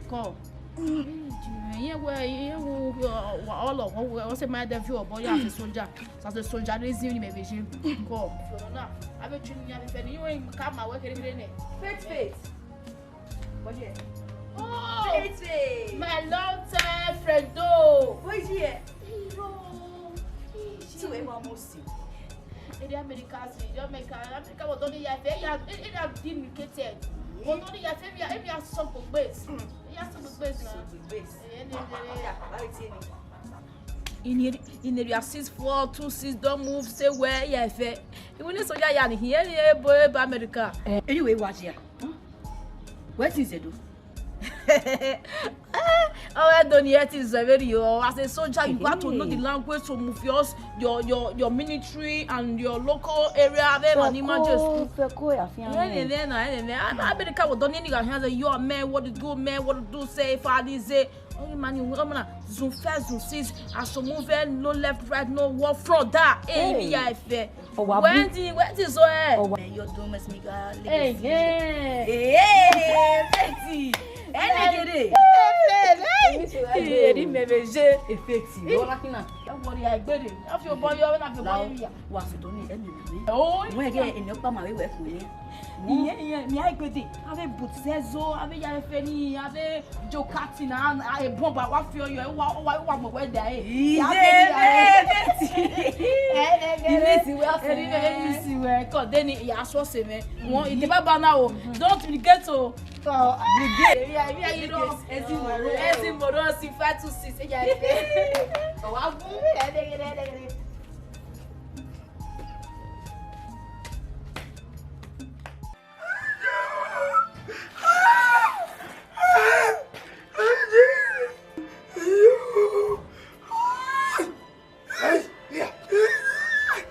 Ko. Iye wẹ, iye wẹ, ọ, ọ, ọ, ọ sẹ ma dẹ fi obọ ya as a soldier. So as a soldier, reason ni mẹ vbe je. Ko. Corona. Avbe Ju ni ya vbe fẹ ni, iye wẹ ka ma wẹ kere kere nẹ. Faith, Faith. What you hear? Oh, Faith, Faith. My long time friend, though. What you hear? Hero. Two, eh, one more thing. Ede America, ede America, America was only here, they are, they are dimplicated. Was only here, they are, they are some place. In area six four two six don move say where ya fẹ. Even this soldier ya ni here here boy ba America. Anyway, watch here. Where is Edo? Oh, I don't hear things already. Oh, as a soldier, you got to know the language to move yours, your your your military and your local area. Where man imagine school. Fẹko ya fi an. Ẹnẹnẹ na ẹnẹnẹ. America wo dọni ni ga hia, your man, what to do, man, what to do, say if I did say. Oh man, you woman, zoom first, zoom six, asomu vẹ, no left, right, no war, front, that. Hey, mi ya fẹ. Where the where the so eh? Your dome is me ga. Hey, hey, Betty. Ẹnẹgede. Hey, hey, hey. Eri mẹmẹ je. Efeti. Ọla kina. Don't worry, I get it. I feel boy, you have a boy. Wa sẹ dọni ẹnẹnẹ. Oh, wẹ gẹ ẹnẹ ọkpa ma vbe wẹ kue. Iye iye mi a gbede. Ave but sezo, ave ya fẹ ni, ave jokati na, a e bomba wa fi oyo, wa wa wa mo wẹ da e. Iye, Betty. Eri mẹmẹ je. Eri mẹmẹ je. Ko deni ya so se me. Won ide baba na o. Don't negate o. Negate. Ezi moro. Ezi moro si five two six. Eja e. Wa bu.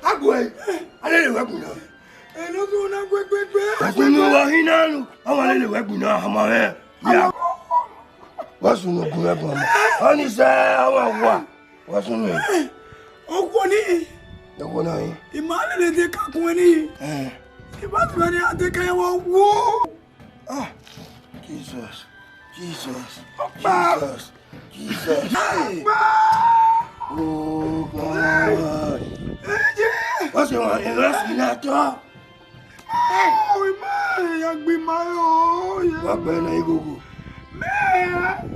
Agbo ẹ, a lele wẹ gun na. Ẹsunu wa hin na lu, a wa lele wẹ gun na, ọmọ rẹ. Ya. Wa sunu gun wẹ gun ọmọ. Ọni sẹ, a wa wa. Wa sunu. Okwo ni. Okwo na yin. I ma lele de ka kun ni. Eh. I ma tuma ni a de ka wo wo. Ah, Jesus, Jesus, Jesus, Jesus. Hey. Oh God. What's going on? Arrest me now, dog. Oh, man, ya gbe ma yo. Wa gbe na igogo. Man.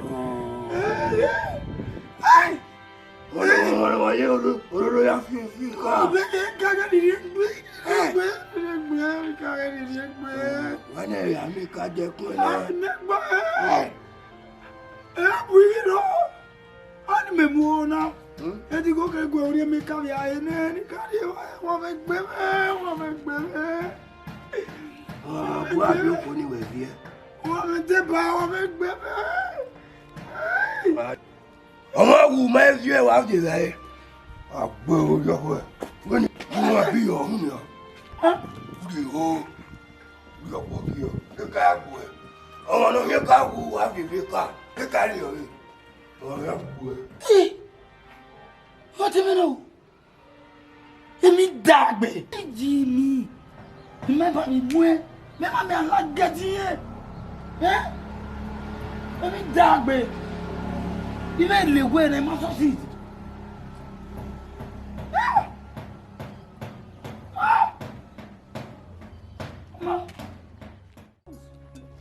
Oh. Hey. Ọlọ́run, ọlọ́run, ayé olóró ya fi fi kọ́. Ọbẹ̀ kẹ́ kágẹ́ nìyí gbé. Gbé, gbé, kágẹ́ nìyí gbé. Wọ́n náà yà mí ká jẹ kún ẹ náà. Ẹ gbọ́ ẹ. Ẹ bu yìí lọ. A ní mẹ̀mú o na. Ẹ ti gòkè gbé orí mi kárí ayé náà. Ní kárí wọ́n fẹ́ gbé mẹ́, wọ́n fẹ́ gbé mẹ́. Ọmọ àbúrò àbí òkú ni wẹ̀ bí ẹ. Wọ́n fẹ́ dé bá, wọ́n fẹ́ gbé mẹ́. Ọmọ wu ma viẹ wa de la e. Agbe o yọ wẹ. Wẹ ni mo ma bi yọ hun ya. Di o. Yọ wọ bi yọ. Ke ka gbe. Ọmọ no ye ka wu wa bi bi ka. Ke ka ri yọ re. Ọmọ ya gbe. Ee. Mo ti mi no. Emi dagbe. Iji mi. Mẹ ba mi mu ẹ. Mẹ ma mẹ ala gẹdi yẹn. Ẹ? Emi dagbe. Ime le wẹ ne ma sọ si.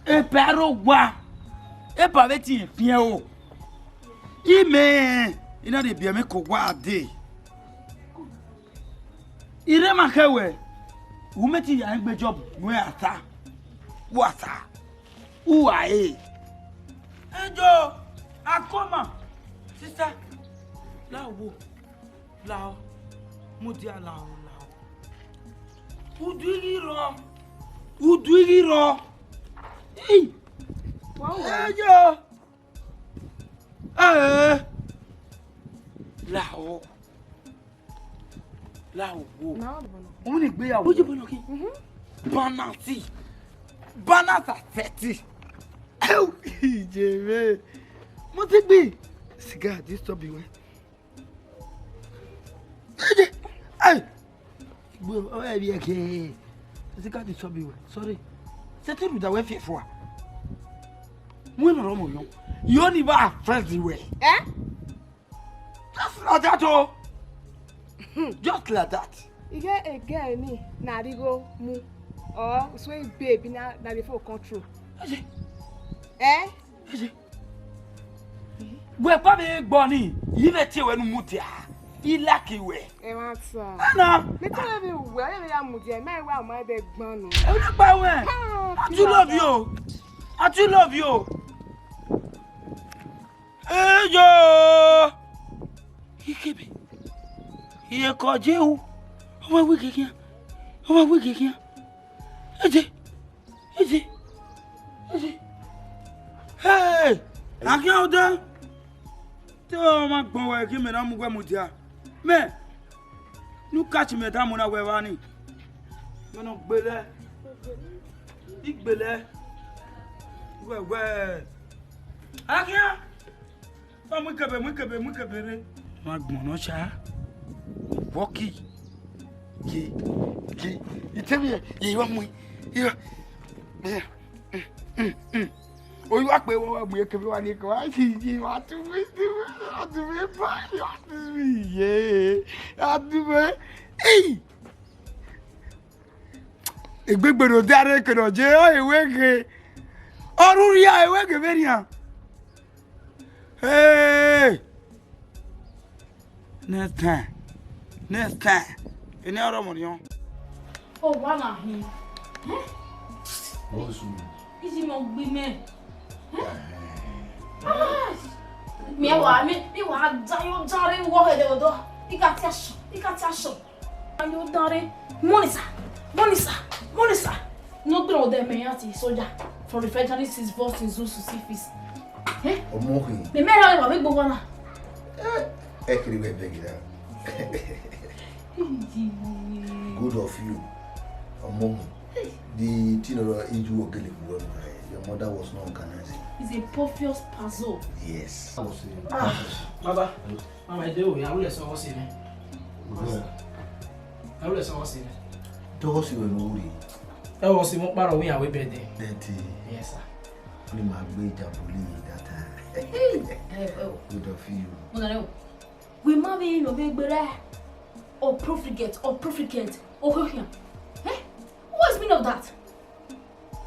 Epa rre owa, epa vbe tie fiẹn o. Imẹ, I na rhie biẹ mwẹ ke owa dee. I rre ma khẹ wẹ, u mẹ te ya rẹn gbe job nuẹn ata. Wa ta, u wa re. Ejo, akoma, sister, la wo. Lao, mudia lao, lao. Udu ighi rrọọ, udu ighi rrọọ. Ii. Wa wo. Eyo. Eh. Lao. Lao wo. Na wo bono. Òun ni ìgbéyàwó. Ojú bọ́lọ̀ kí. Mhm. Banati. Banata thirty. Ew, ijere. Mo ti gbi. Cigar, this stop be well. Hey! Igbo, oh, eh, yeah, okay. Ẹ ti ka disturb you. Sorry. Settle with the wife for. When are you? You only have friends the way. Eh? Just like that, oh. Just like that. Ige ege ni na righo mu. Or so baby na na dey for control. Eh? Wẹ kpa vbe gbọ ni, yi vbe tie wẹ nu mudia, I like wẹ. Ẹ ma ta. Ana. Me tell you well, you ya mudia, my wa ma be gbọn nu. Ẹ wẹ kpa wẹ. I do love you. I too love you. Eyo! Ikebe. Iye kọ je u. Ọ ma wi gege. Ọ ma wi gege. Eje. Eje. Eje. Hey! Agia odẹ. Te ọ ma gbọn wẹ ghi mẹ na mu wẹ mudia. Mẹ, ne u catch mẹ da mu na wẹ vba ni. Mẹ nọ gbelẹ. I gbelẹ. Wẹ, wẹ. Agia. Ọ mu ikebe, mu ikebe, mu ikebe rre. Ma gbọn nọ cha. Wọki. Ye, ye, ye. Itemi ye, ye wa mu. Ye. Ye. Mm, mm, mm. Oyi wa kpe wa, wa mu ikebe wa ni ke wa. Ye, ye, wa tu mi, tu mi, wa tu mi, wa tu mi, ye. Wa tu mi. Hey! Egbegbe ne ọ diare ke ne ọ je, ọ ewe ghe. Ọ rhurhia ewe ghe vbenian. Hey! Next time. Next time. Eni ọrọ ọmọ nian. Ọ wa na hin. What's wrong? Iji mẹ ọ gbe mẹ. Ẹhẹn. Ah! Mi wa, mi, mi wa da yo da re wọ hẹdẹ odọ. I ka ti aṣọ, I ka ti aṣọ. Ayo dare, Monisa, Monisa, Monisa. No gbere odẹ mẹ ya ti soldier from the federal six force in Zeus Sifis. Eh? Ọmọ hin. Me me ra wa me gbogbo na. Eh, ẹ kiri wẹ bẹgẹ na. Good of you. Ọmọ hin. The thing that you were getting for your mother was not organized. It's a obvious puzzle. Yes. Ah, Baba. Mama, ẹ de o, ya wulẹ sọ ọghọ si nẹ. Good. Ya wulẹ sọ ọghọ si nẹ. Tọghọ si wẹ ne u rri? Ẹ, ọghọ si mu kparọ wẹ iran wẹ bẹdẹ. Bẹdẹ. Yes, sir. Ni ma gbe Jaboli that time. Ẹ, ẹ o. Good of you. Mo nọ rẹ o. Wẹ ma vbe nọ vbe gberra. Ọ profligate, ọ profligate, ọ khokhian. Eh? What's the meaning of that?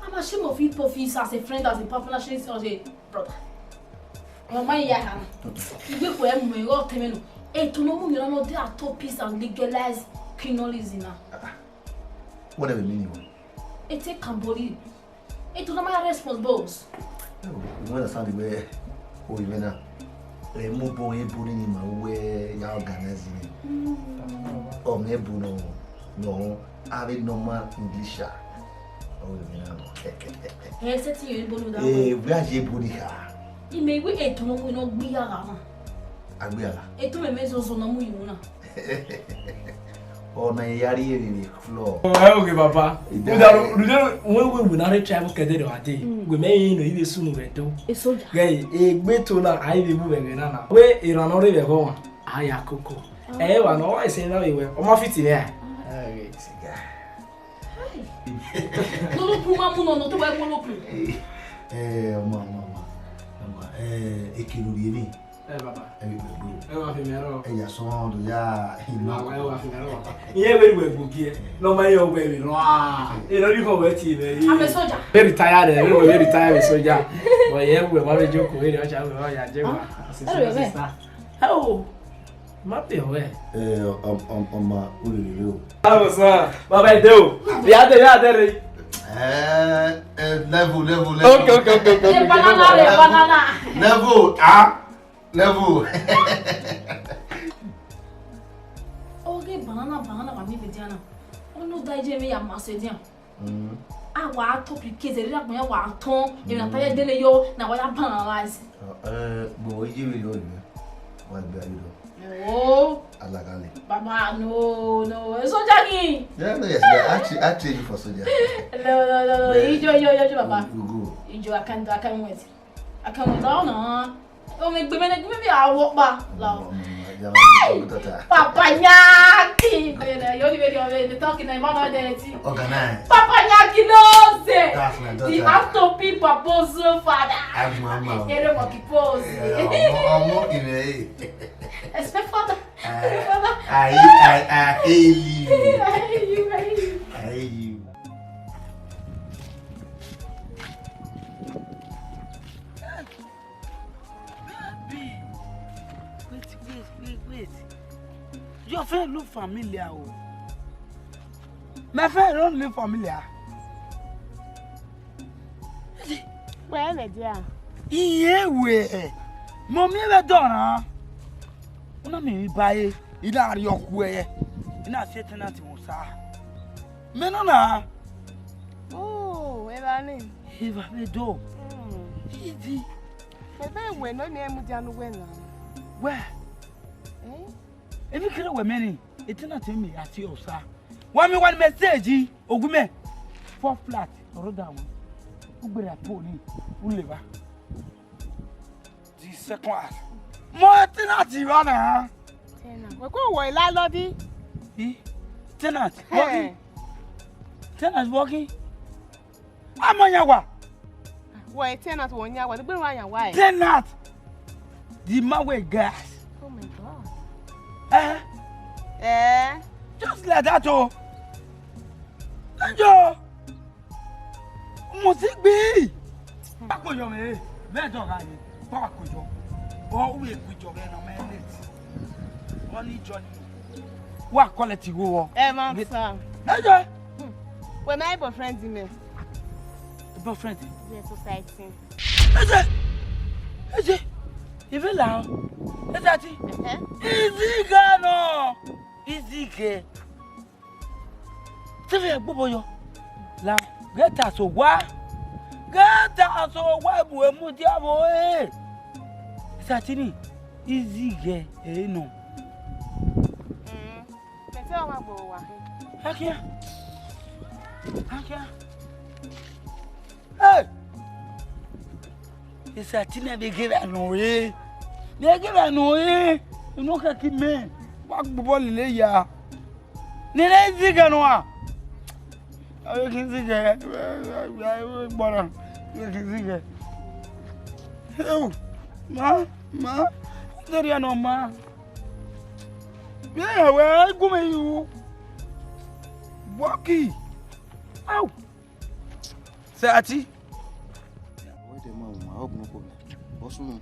I'm ashamed of you, Pofis, as a friend, as a partner, as a brother. Ọmọ ma ya ha. Igbe khuẹ mu ẹre, ọ tẹmwẹ nọ. Eto ne ọ mu yọnrọn nọ, they are top peace and legalize criminalism na. What do you mean? Ete Kambori. Eto na ma responsibles. You understand the way o even now. Ẹ mu bọ ebo ni ma wẹ ya organize ni. Ọ mẹ ebo nọ nọ a vbe normal English a. O even now. Ẹ sẹ ti yẹn ebo ni da. Eh, we are ebo ni ha. Ime we eto no we no gbi ya ga ma. Agbiala. Eto me me zozo no mu yu na. Ọ na ya rri emwi vbe floor. Ẹ oge baba. Uda rhunmwuda wẹ wẹ na rre travel kẹdẹ rẹ wa dee. Wẹ mẹ rẹn nọ, I vbe sunu vbe Ẹdo. A soldier. Ghẹ egbe to na, a i vbe mu vbe ẹghẹ na na. Wẹ erhan ne ọ rre vbe ẹghẹ ọmwa, a ya koko. Ẹ wa nọ, ọ wa sẹ na vbe wẹ, ọ ma fit mwẹ a. Ẹ, ọmọ, ọmọ, ọmọ, ọmọ, ẹ, eke ne u rhie ni. Ẹ, baba. Ẹ vbe gbe gbe. Ẹ wa fi mẹ rọ. Ẹ ya sọ wọn do ya. Ẹ wa, ẹ wa fi mẹ rọ, baba. Iye vbe ru ẹgbo gie. Nọ ma yọ wẹ vbe rọ. Ah, e no ri kọ wẹ tie vbe. I'm a soldier. Very tired, eh. We very tired with soldier. But yeah, we ma be joke, we dey watch, we ma ya je wa. Ah, sister, sister. Oh, ma be wẹ. Eh, um, um, um, ma, u lele o. Káàbọ̀ sir. Baba, ẹ dé o. Ìyá dé, ìyá dé rè. Eh, eh, level, level, level. Okay, okay, okay, okay, okay. Banana, banana. Level, ah. Level. Oge banana, banana wa mi be dia na. Onu da je mi ya ma se dia. Mm. A wa tọ pikete, ra gbọn ya wa tọn, e na ta ye dele yo, na wa ya banalize. Eh, bo ije mi lo ni. Wa gbe ayo lo. Oh. Alagale. Baba, no, no. Eso jagi. Yeah, no, yes, but I tra-, I train you for soldier. No, no, no, no. But ijo, ijo, ijo, ijo, baba. You, you go. Ijo, I can't, I can't wait. Akamọ ta ọna. Ọmọ egbe mẹ ne egbe mẹ vbe a wọ ọkpa. Papa Nyaki. Yo ni vbe ni ọmọ ene talk na ma ma de ti. Organize. Papa Nyaki no se. That's my daughter. The Astopi Papozo father. I'm mama. Ere mo ki pose. Ọmọ, ọmọ ire. Respect father. I, I, I hail you. I hail you, I hail you. I hail you. Baby, wait, wait, wait, wait. Your friend look familiar, oh. My friend don't look familiar. Wẹ vbe dia? Iye wẹ, mọ miẹn vbe dọ rran. Una miẹn emwi ba ẹre, I na rhie ọkhuẹ, I na si tenant vbe osa. Mẹ nọ na. Oh, evba ni. Evba vbe dọ. Hmm. Idi. Ebe wẹ nọ ni mudia ne uwẹ na. Wẹ. Eh? Emwi kherhe wẹ mẹ ni, tenant mẹ a tie osa. Wa miẹn wa ni message, ogu mẹ. Four flat, ọre ọ da wan. Ugbera po ni, u leva. The second house. Mọ tenant vba na. Tenant. Wẹ kọ wọ landlord? I? Tenant. Hey. Working. Tenant working. A ma yan wa. Wẹ tenant wọ yan wa, ne gbe wa yan wa ẹ. Tenant. The man wey gas. Oh my God. Eh? Eh? Just like that, oh. Yo. Mo ti gbi. Bako yo me. Ve do ga ye. Bako yo. O we gbi yo ve no me net. Oni Johnny. Wa collect igho wọ. Ẹ ma sa. Ẹ jẹ. Wẹ my boyfriend mẹ. Boyfriend? Yes, society. Ẹ jẹ. Ẹ jẹ. Ive la o. Ẹ jẹ ti. Ẹhẹ. Izigẹ nọ. Izigẹ. Te vbe ẹgbobọ yọ. La, ghẹ ta so wa. Ghẹ ta so wa, ebu emu dia vbo e. Satini, izi ghẹ ẹ nọ. Mm, mẹ te ọmwa gbe owa. Akia. Akia. Hey! Satini vbe ghe vbe nọ re. Vbe ghe vbe nọ re. Unu kha ki mẹ. Wa gbe bọọlu lele ya. Nene izi ghẹ nọ a? Ẹ khin izi ghẹ, gbọna, ẹ khin izi ghẹ. Ewu, ma, ma, ẹ te rhie nọ ma. Vbe ẹ wẹ gu mẹ yu. Bọki. Au. Sẹ ati. Wẹ dẹ ma, ma, ọ bu nọ kọ mẹ. Bọ sunu.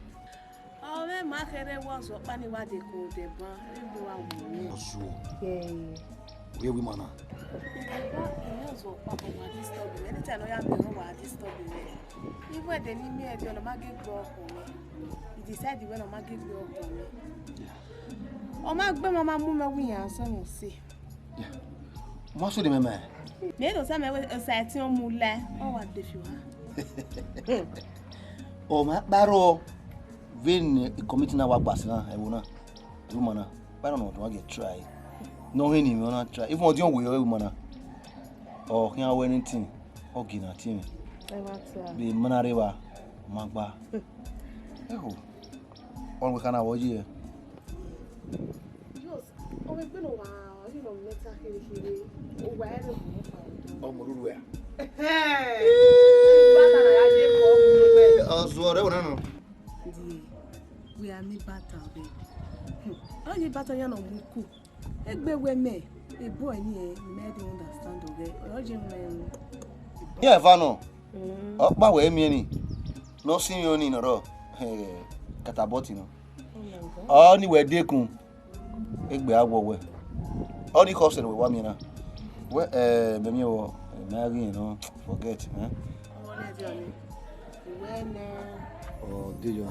Ọ mwẹ ma kherhe wẹ ọzọ ọkpa ni wa de ko odẹ ban, egbe wa wu mwẹ. Ọzuọ. Ee. Wẹ wi ma na. Ìyẹn ọzọ ọkpa kọ wa disturb mwẹ. Anytime ọ ya mẹ, ọ wa disturb mwẹ. Even ẹdẹ ne I miẹn ẹdẹ, ọ na ma ghe gbe ọkhọ mwẹ. I decide wẹ ne ọ ma ghe gbe ọkhọ mwẹ. Ọ ma gbe mwẹ, ọ ma mu mwẹ wẹ iran sẹ mwẹ ọse. Ma so de mẹ mẹ. Mẹ do sa mẹ wẹ osa ẹtin ọ mu la, ọ wa de fi oha. Ọ ma kparọ vbene committee na wa gba sẹ na, ẹvbo na, ẹvbo ma na, kparọ ne ọ try. Ne ọ hẹ ne imẹ ọ na try. Even ọdiọn wẹ ẹvbo ma na. Ọ khian wẹ anything, ọ gie na tie mwẹ. Ẹ wa try. Vbe ma na rre evba, ọ ma gba. Ẹho, ọ wẹ kha na vbe ọ ye. Just, ọ vbe gbe ne uwa, you know, mẹta kherhe kherhe, uwa ẹre mu ọkpa ọdọ. Ọmọ ruru ẹre. Ẹhẹn. Bata na ya ye kọ mu wẹ. Ọzuọ rẹ wẹ na nọ. Di, wẹ a miẹn bata vbe. Hmm. Ọ ye bata ya nọ mu ku. Egbe wẹ mẹ, ebo ẹni ẹ, mẹ de understand ọghẹ. Ọ ye mẹ. Ye eva nọ. Mm. Ọkpa wẹ miẹn ni. Ne ọ sinmwi ọnii nọ rọ. Eh, katabọti nọ. Oh my God. Ọ ni wẹ dekun. Egbe a wọ wẹ. Ọ ni khọ sẹ ne wẹ wa miẹn na. Wẹ, eh, mẹ miẹn vbọ, eh, mẹ a ghi rẹn nọ, forget, eh? Ọmọ nẹ diọ ni. Wẹ nẹ. Ọ, de yọ.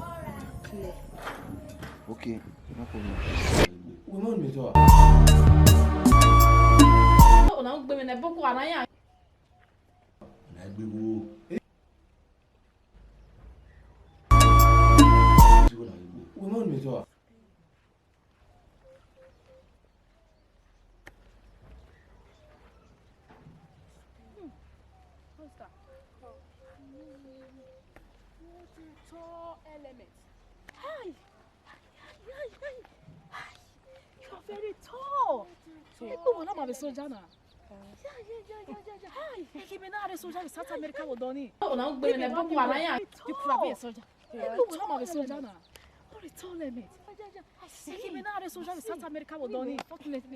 Clear. Okay, no problem. Wẹ ma miẹn tọ a? Ọna gbe mwẹ nẹ Boko Haram ya. Ọna gbe wo. Wẹ ma miẹn tọ a? Tall element. Hi! Hi, hi, hi! Hi! You are very tall. Ekpe wẹ na ma vbe soja na. Yeah, yeah, yeah, yeah, yeah, yeah. Hi! Eke mẹ na rre soja vbe South America vbe odọ ni. Ọna gbe mwẹ nẹ Boko Haram ya. You could have been a soldier. Ekpe wẹ na ma vbe soja na. Very tall element. Eke mẹ na rre soja vbe South America vbe odọ ni.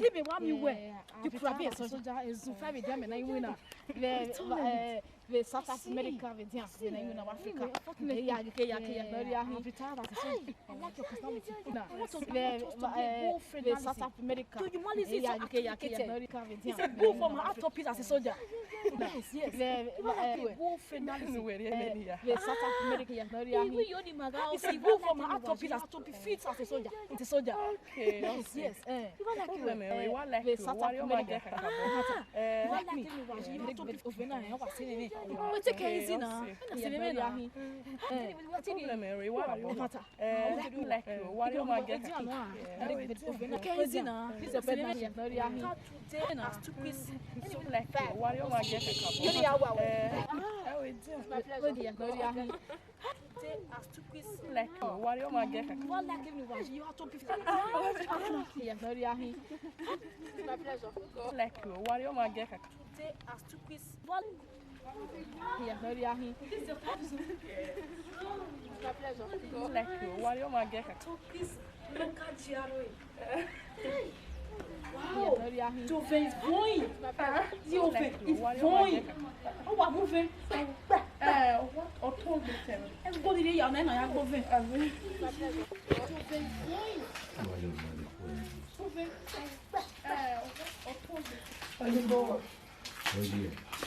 Di mẹ wa miẹn uwẹ. You could have been a soldier. Ezu fa vbe dia mẹ na iwinna. Very tall element. Vbe South Africa, vbe dia, vbe na iwinna Africa. Ke ya, ke ya, ke ya, ke ya, I've retired as a soldier. I like your personality. Nah. I want to, I want to be a good friend. Vbe South Africa. To humanity is so complicated. It's a good for my heart to peace as a soldier. Yes, yes. Vbe, vbe, eh, good friend. Vbe South Africa. Even you, the man, it's a good for my heart to peace as to be fit as a soldier. As a soldier. Okay, yes, okay. Yes, eh. You like you. Problem, eh, we like you. Vbe South Africa. Ah, you like me. You have to be open and you want to see me. Oh, take it easy now. See me now. Problem, eh, we like you. What do you want? Eh, we like you. What do you want? Take it easy now. This is a bad man. Today na stupid. What do you want? Eh, we do. Today na stupid. Like, oh, what do you want? Get kaka. What like him? You have to be. It's my pleasure. Like, oh, what do you want? Get kaka. Today na stupid. What? It's my pleasure. Like, oh, what do you want? Get kaka. Stupid local G R A. Wow. Dove is going. Dove is going. How are moving? Eh, what? Everybody dey here now, now, go vin. Dove is going. Moving. Eh, what?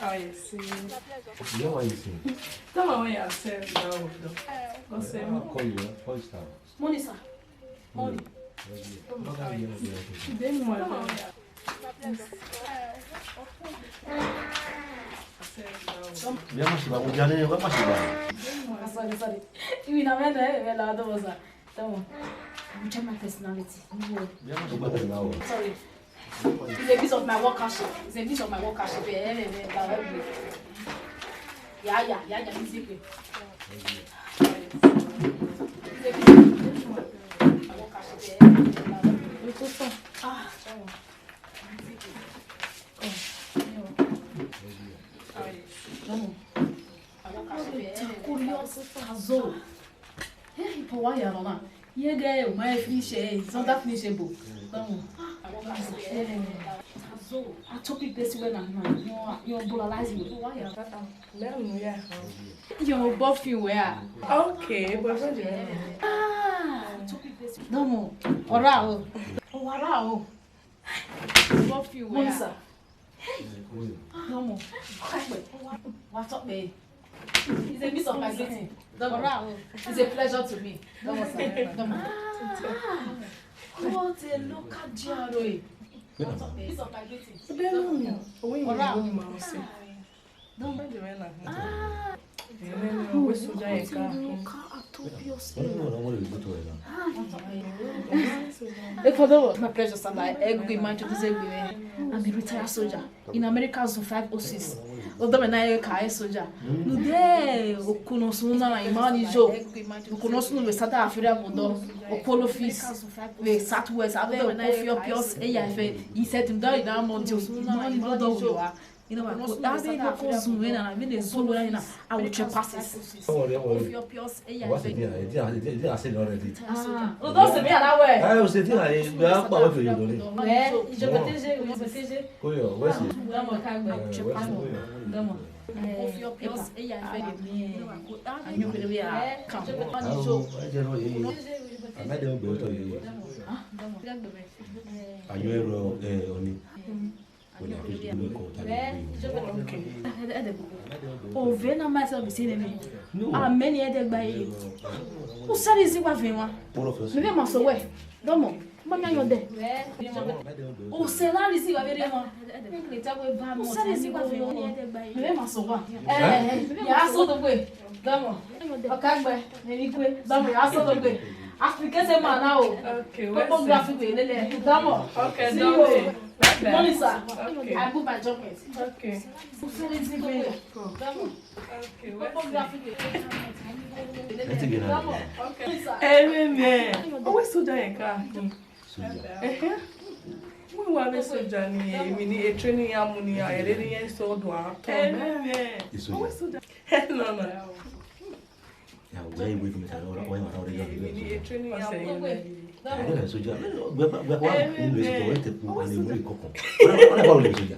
Oh, yes. You know what you say? Tell me what you say now, though. Go say. I'll call you, eh? Call you, sir. Morning, sir. Morning. Then what? Sorry, sorry. Even I mean, eh, well, I don't know, sir. Come on. You check my personality. No worry. Sorry. It's a piece of my workership. It's a piece of my workership. Eh, eh, eh, eh, eh, eh. Yeah, yeah, yeah, yeah, it's okay. It's a piece of my workership. Eh, eh, eh, eh, eh, eh. Ah, come on. It's okay. Come on. Come on. My workership. Eh, eh, eh, eh, eh. Hey, Paul, why you are not? You get my finish, eh, it's not that finishable. Come on. So, I took it this way now. You, you polarize me. Why you are? Let me, yeah. Your buffy where? Okay, but what do you mean? Ah, I took it this way. No more. Ora o. Ora o. Buffy where? Monisa. Hey! Come on. Wa talk me. It's a piece of my greeting. Don't worry. It's a pleasure to me. Don't worry. Don't worry. Ah, what a local G R A. Piece of my greeting. Don't worry. Don't worry. Ah, Ekhọdọ, my pleasure, sir. Like, I agree, man, to this agree. I'm a retired soldier in America Zone five oh six. Ọdọ mẹ na ka soldier. Nude, okunu sun na, imani jo. Okunu sun vbe South Africa, Bodo. Okolo office vbe South West. Ave okofio pios eya fe. He said, "Ndo ina mo jo." Imani jo do wa. You know what? That be local zone when I mean the zone when I, I will trespass it. Don't worry, don't worry. Of your pious, eh, yeah. What's the thing? I did, I did, I did, I said already. Ah, oh, don't say me that way. I will say thing. I, we are power to you, don't you? Eh, you better say, you better say. Go your, where's it? Don't worry, can't go. Eh, where's it? Don't worry. Of your pious, eh, yeah. And you will be a come. I don't know, I don't know, eh, I might not be able to hear you. Are you a, eh, on it? Ovẹn na ma sẹ ọvẹn si nene. Amẹ ni ẹdẹgba ye. U sẹ rhie zẹ igho vbe emwa. Mẹ vbe ma sẹ wẹ. Dọmọ, ma miẹn ayọn dẹ. U sẹ na rhie zẹ igho vbe emwa. U sẹ rhie zẹ igho vbe emwa. Mẹ vbe ma sẹ wẹ. Eh, ya sẹ odogbe. Dọmọ. Ọkagbẹ, mẹ ni kue. Dọmọ, ya sẹ odogbe. African man now. Okay, topography we lele. Dọmọ. Okay, see you. Dọmọ. Morning, sir. Okay. I book my document. Okay. Okay, wait. Amen. Owe soja yẹn ka. Soja. Ehe. Mo wa be soja ni, èmi ni e training ya mu ni, a ere ni yẹn so do a to. Amen. Owe soja. No, no. Ya, wẹ iwe gbe mẹ ta, ọ, ọ, ọ, ọ, ọ, èmi ni e training ya mu ni. Ẹ, ẹ, soja. Gbẹ, gbẹ, gbẹ, wa, nínú èsì kọ̀wé tẹ kú, a lè mú ìkọ̀kọ̀. Ọ, ọ, ọ, ọ, ọ, soja.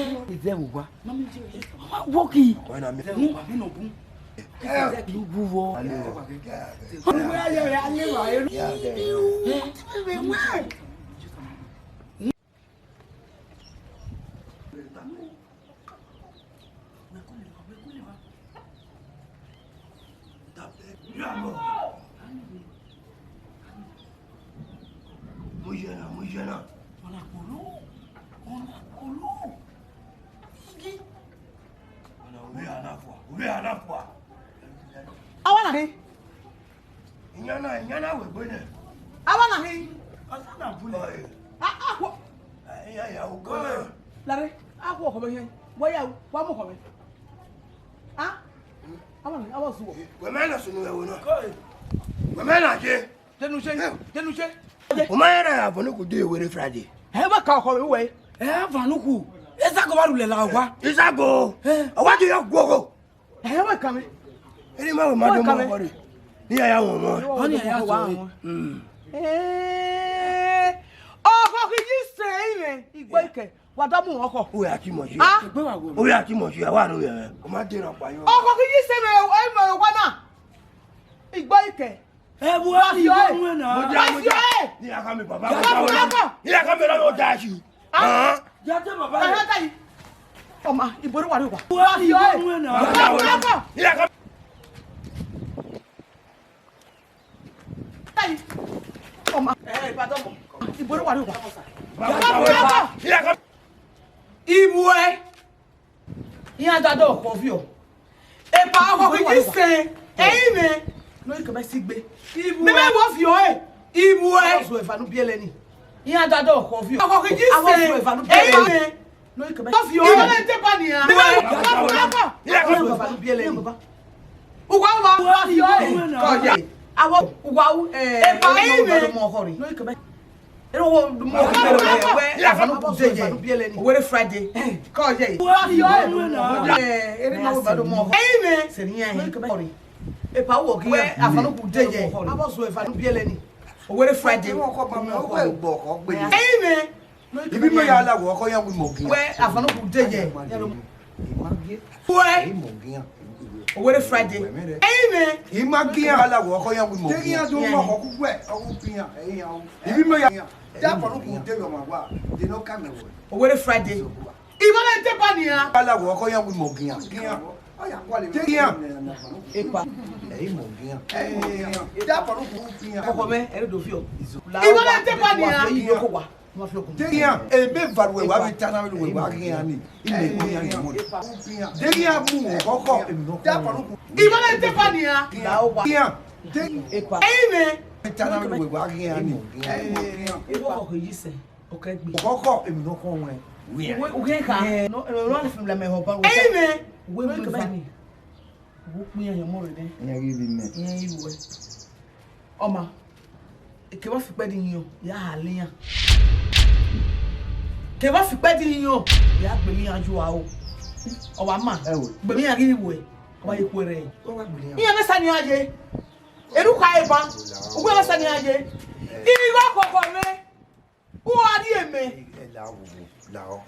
Izẹ vbe owa. Wa wọki. Ọna mi. Unu bu vbọ. Mu ye na, mu ye na. Ọna kpolo, ọna kpolo. Igi. Ọna, ovbi a na fua, ovbi a na fua. Awa na hin. Iyan na, iyan na wegbe nẹ. Awa na hin. Ọsa na bu nẹ. Ọe. A, a, wo. Iyan ya uko na. Lare, a wo ọkọ mwẹ hian. Wa ya, wa mu ọkọ mwẹ. A? Awa na hin, awa zuọ. Wẹ ma na sunu ẹvbo na. Wẹ ma na ye. Denu se, denu se. O ma yẹn na ya vọn ku de were Friday. Ẹ wa ka ọkọ mwẹ wẹ. Ẹ vọn ku. Isago wa rhulẹ la owa. Isago. Eh. Owa do ya guogho. Ẹ wẹ kan mẹ. Eni ma wẹ ma do ma kọre. Ni ya ya wọn wọn. Ọ ni ya ya wọn wọn. Mm. Eh. Ọkọ kiji sẹ imẹ igbo ikẹ. Wa da mu ọkọ. Uwe a ti mọ si. Ah. Uwe a ti mọ si, wa no yẹ. Ọ ma dẹ na pa yo. Ọkọ kiji sẹ imẹ, imẹ wa na. Igbo ikẹ. Ẹ bu Wa fi ọe. Igbo na. Mo jẹ́, mo jẹ́. Wa fi ọe. Ni a ka mi baba. Wa fi ọe. Ni a ka mi lọ́wọ́ da si. Ah. Jate baba. Ẹ ta yi. Ọmọ, ìbòrò wà ló wà. Wa fi ọe. Igbo na. Wa fi ọe. Ni a ka. Ta yi. Ọmọ. Ẹ, ìbàdàn mọ. Ìbòrò wà ló wà. Wa fi ọe. Ni a ka. Ibu ẹ. Iran da dọ khọ viọ. Epa ọkọ kiji sẹ, ẹrinmwẹ ne ọ i kẹbẹ si gbe. Mẹmẹ wọ viọ ẹ, ibu ẹ. Avọ zọ eva ne u biẹlẹ ni. Iran da dọ khọ viọ. Ọkọ kiji sẹ, ẹrinmwẹ ne ọ i kẹbẹ si gbe. Ibo ne te ba nian. Mẹmẹ wọ viọ ẹ. Avọ zọ eva ne u biẹlẹ ni. Uwa uwa viọ ẹ. Kọ ye. Avọ uwa u, eh, epa ẹrinmwẹ. Ne ọ i kẹbẹ Ere wo mo wẹ Afanoku de ye. Owere Friday. Kọ ye. Wa fi ọe. Eh, ere ma wo ba do mo. Ẹrinmwẹ. Se ni yan. Epa wo gi wẹ Afanoku de ye. Abo so Afanoku biẹlẹ ni. Owere Friday. Ẹrinmwẹ. Ibi me ya la wo ọkọ yan wi mo gi. Wẹ Afanoku de ye. Wẹ. Owere Friday. Ẹrinmwẹ. I ma gi iran la wo ọkọ yan wi mo. Te iran do mọ ọkọ kugbe, ọkọ pian, ẹrin iran o. Ibi me ya. Te Afanoku de ye ọmwa wa, de ne ọ ka mẹ wẹ. Owere Friday. Ibo ne te ba nian. La wo ọkọ yan wi mo gi iran. Gi iran. Ọ ya kua le. Te iran. Epa. Ẹrin mo gi iran. Ẹrin mo gi iran. Te Afanoku pian. Ọkọ mẹ, ẹre do fi ọ. Ibo ne te ba nian. Ibo ko wa. Degian, ebe va ruẹ wa vbe ta na vbe ruẹ wa ghi iran ni, imẹ ghi iran ni mọ. Degian mu ọkọ, emwi ne ọ kọ. Ibo ne te ba nian. Degian, de. Epa. Ẹrinmwẹ. Ta na vbe ruẹ wa ghi iran ni. Ibo ko yi sẹ, o kẹ gbe. Ọkọ, emwi ne ọ kọ wẹ. Uwe, uwe kha. No, no, no, fun la mẹ họban. Ẹrinmwẹ. Uwe mu ba ni. Uwe kpian yẹ mọ rẹ nẹ. Iran ghi vbe mẹ. Iran ghi ruẹ. Ọma, kevbe ọ fi ikpẹdẹ iyọn, ya ha lẹ iran. Kevbe ọ fi ikpẹdẹ iyọn, ya gbele iran ye aro. Ọ wa ma, Ẹ wo. Gbele iran ghi vbe wẹ, ọ wa ye khuẹrhẹ. Ọ wa gbele iran. Iran mẹ sa ne iran ye. Erha ukha eva, uwẹ mẹ sa ne iran ye. Igho koko mwẹ. U gha rhie mẹ. Ẹ la wo, la ọ.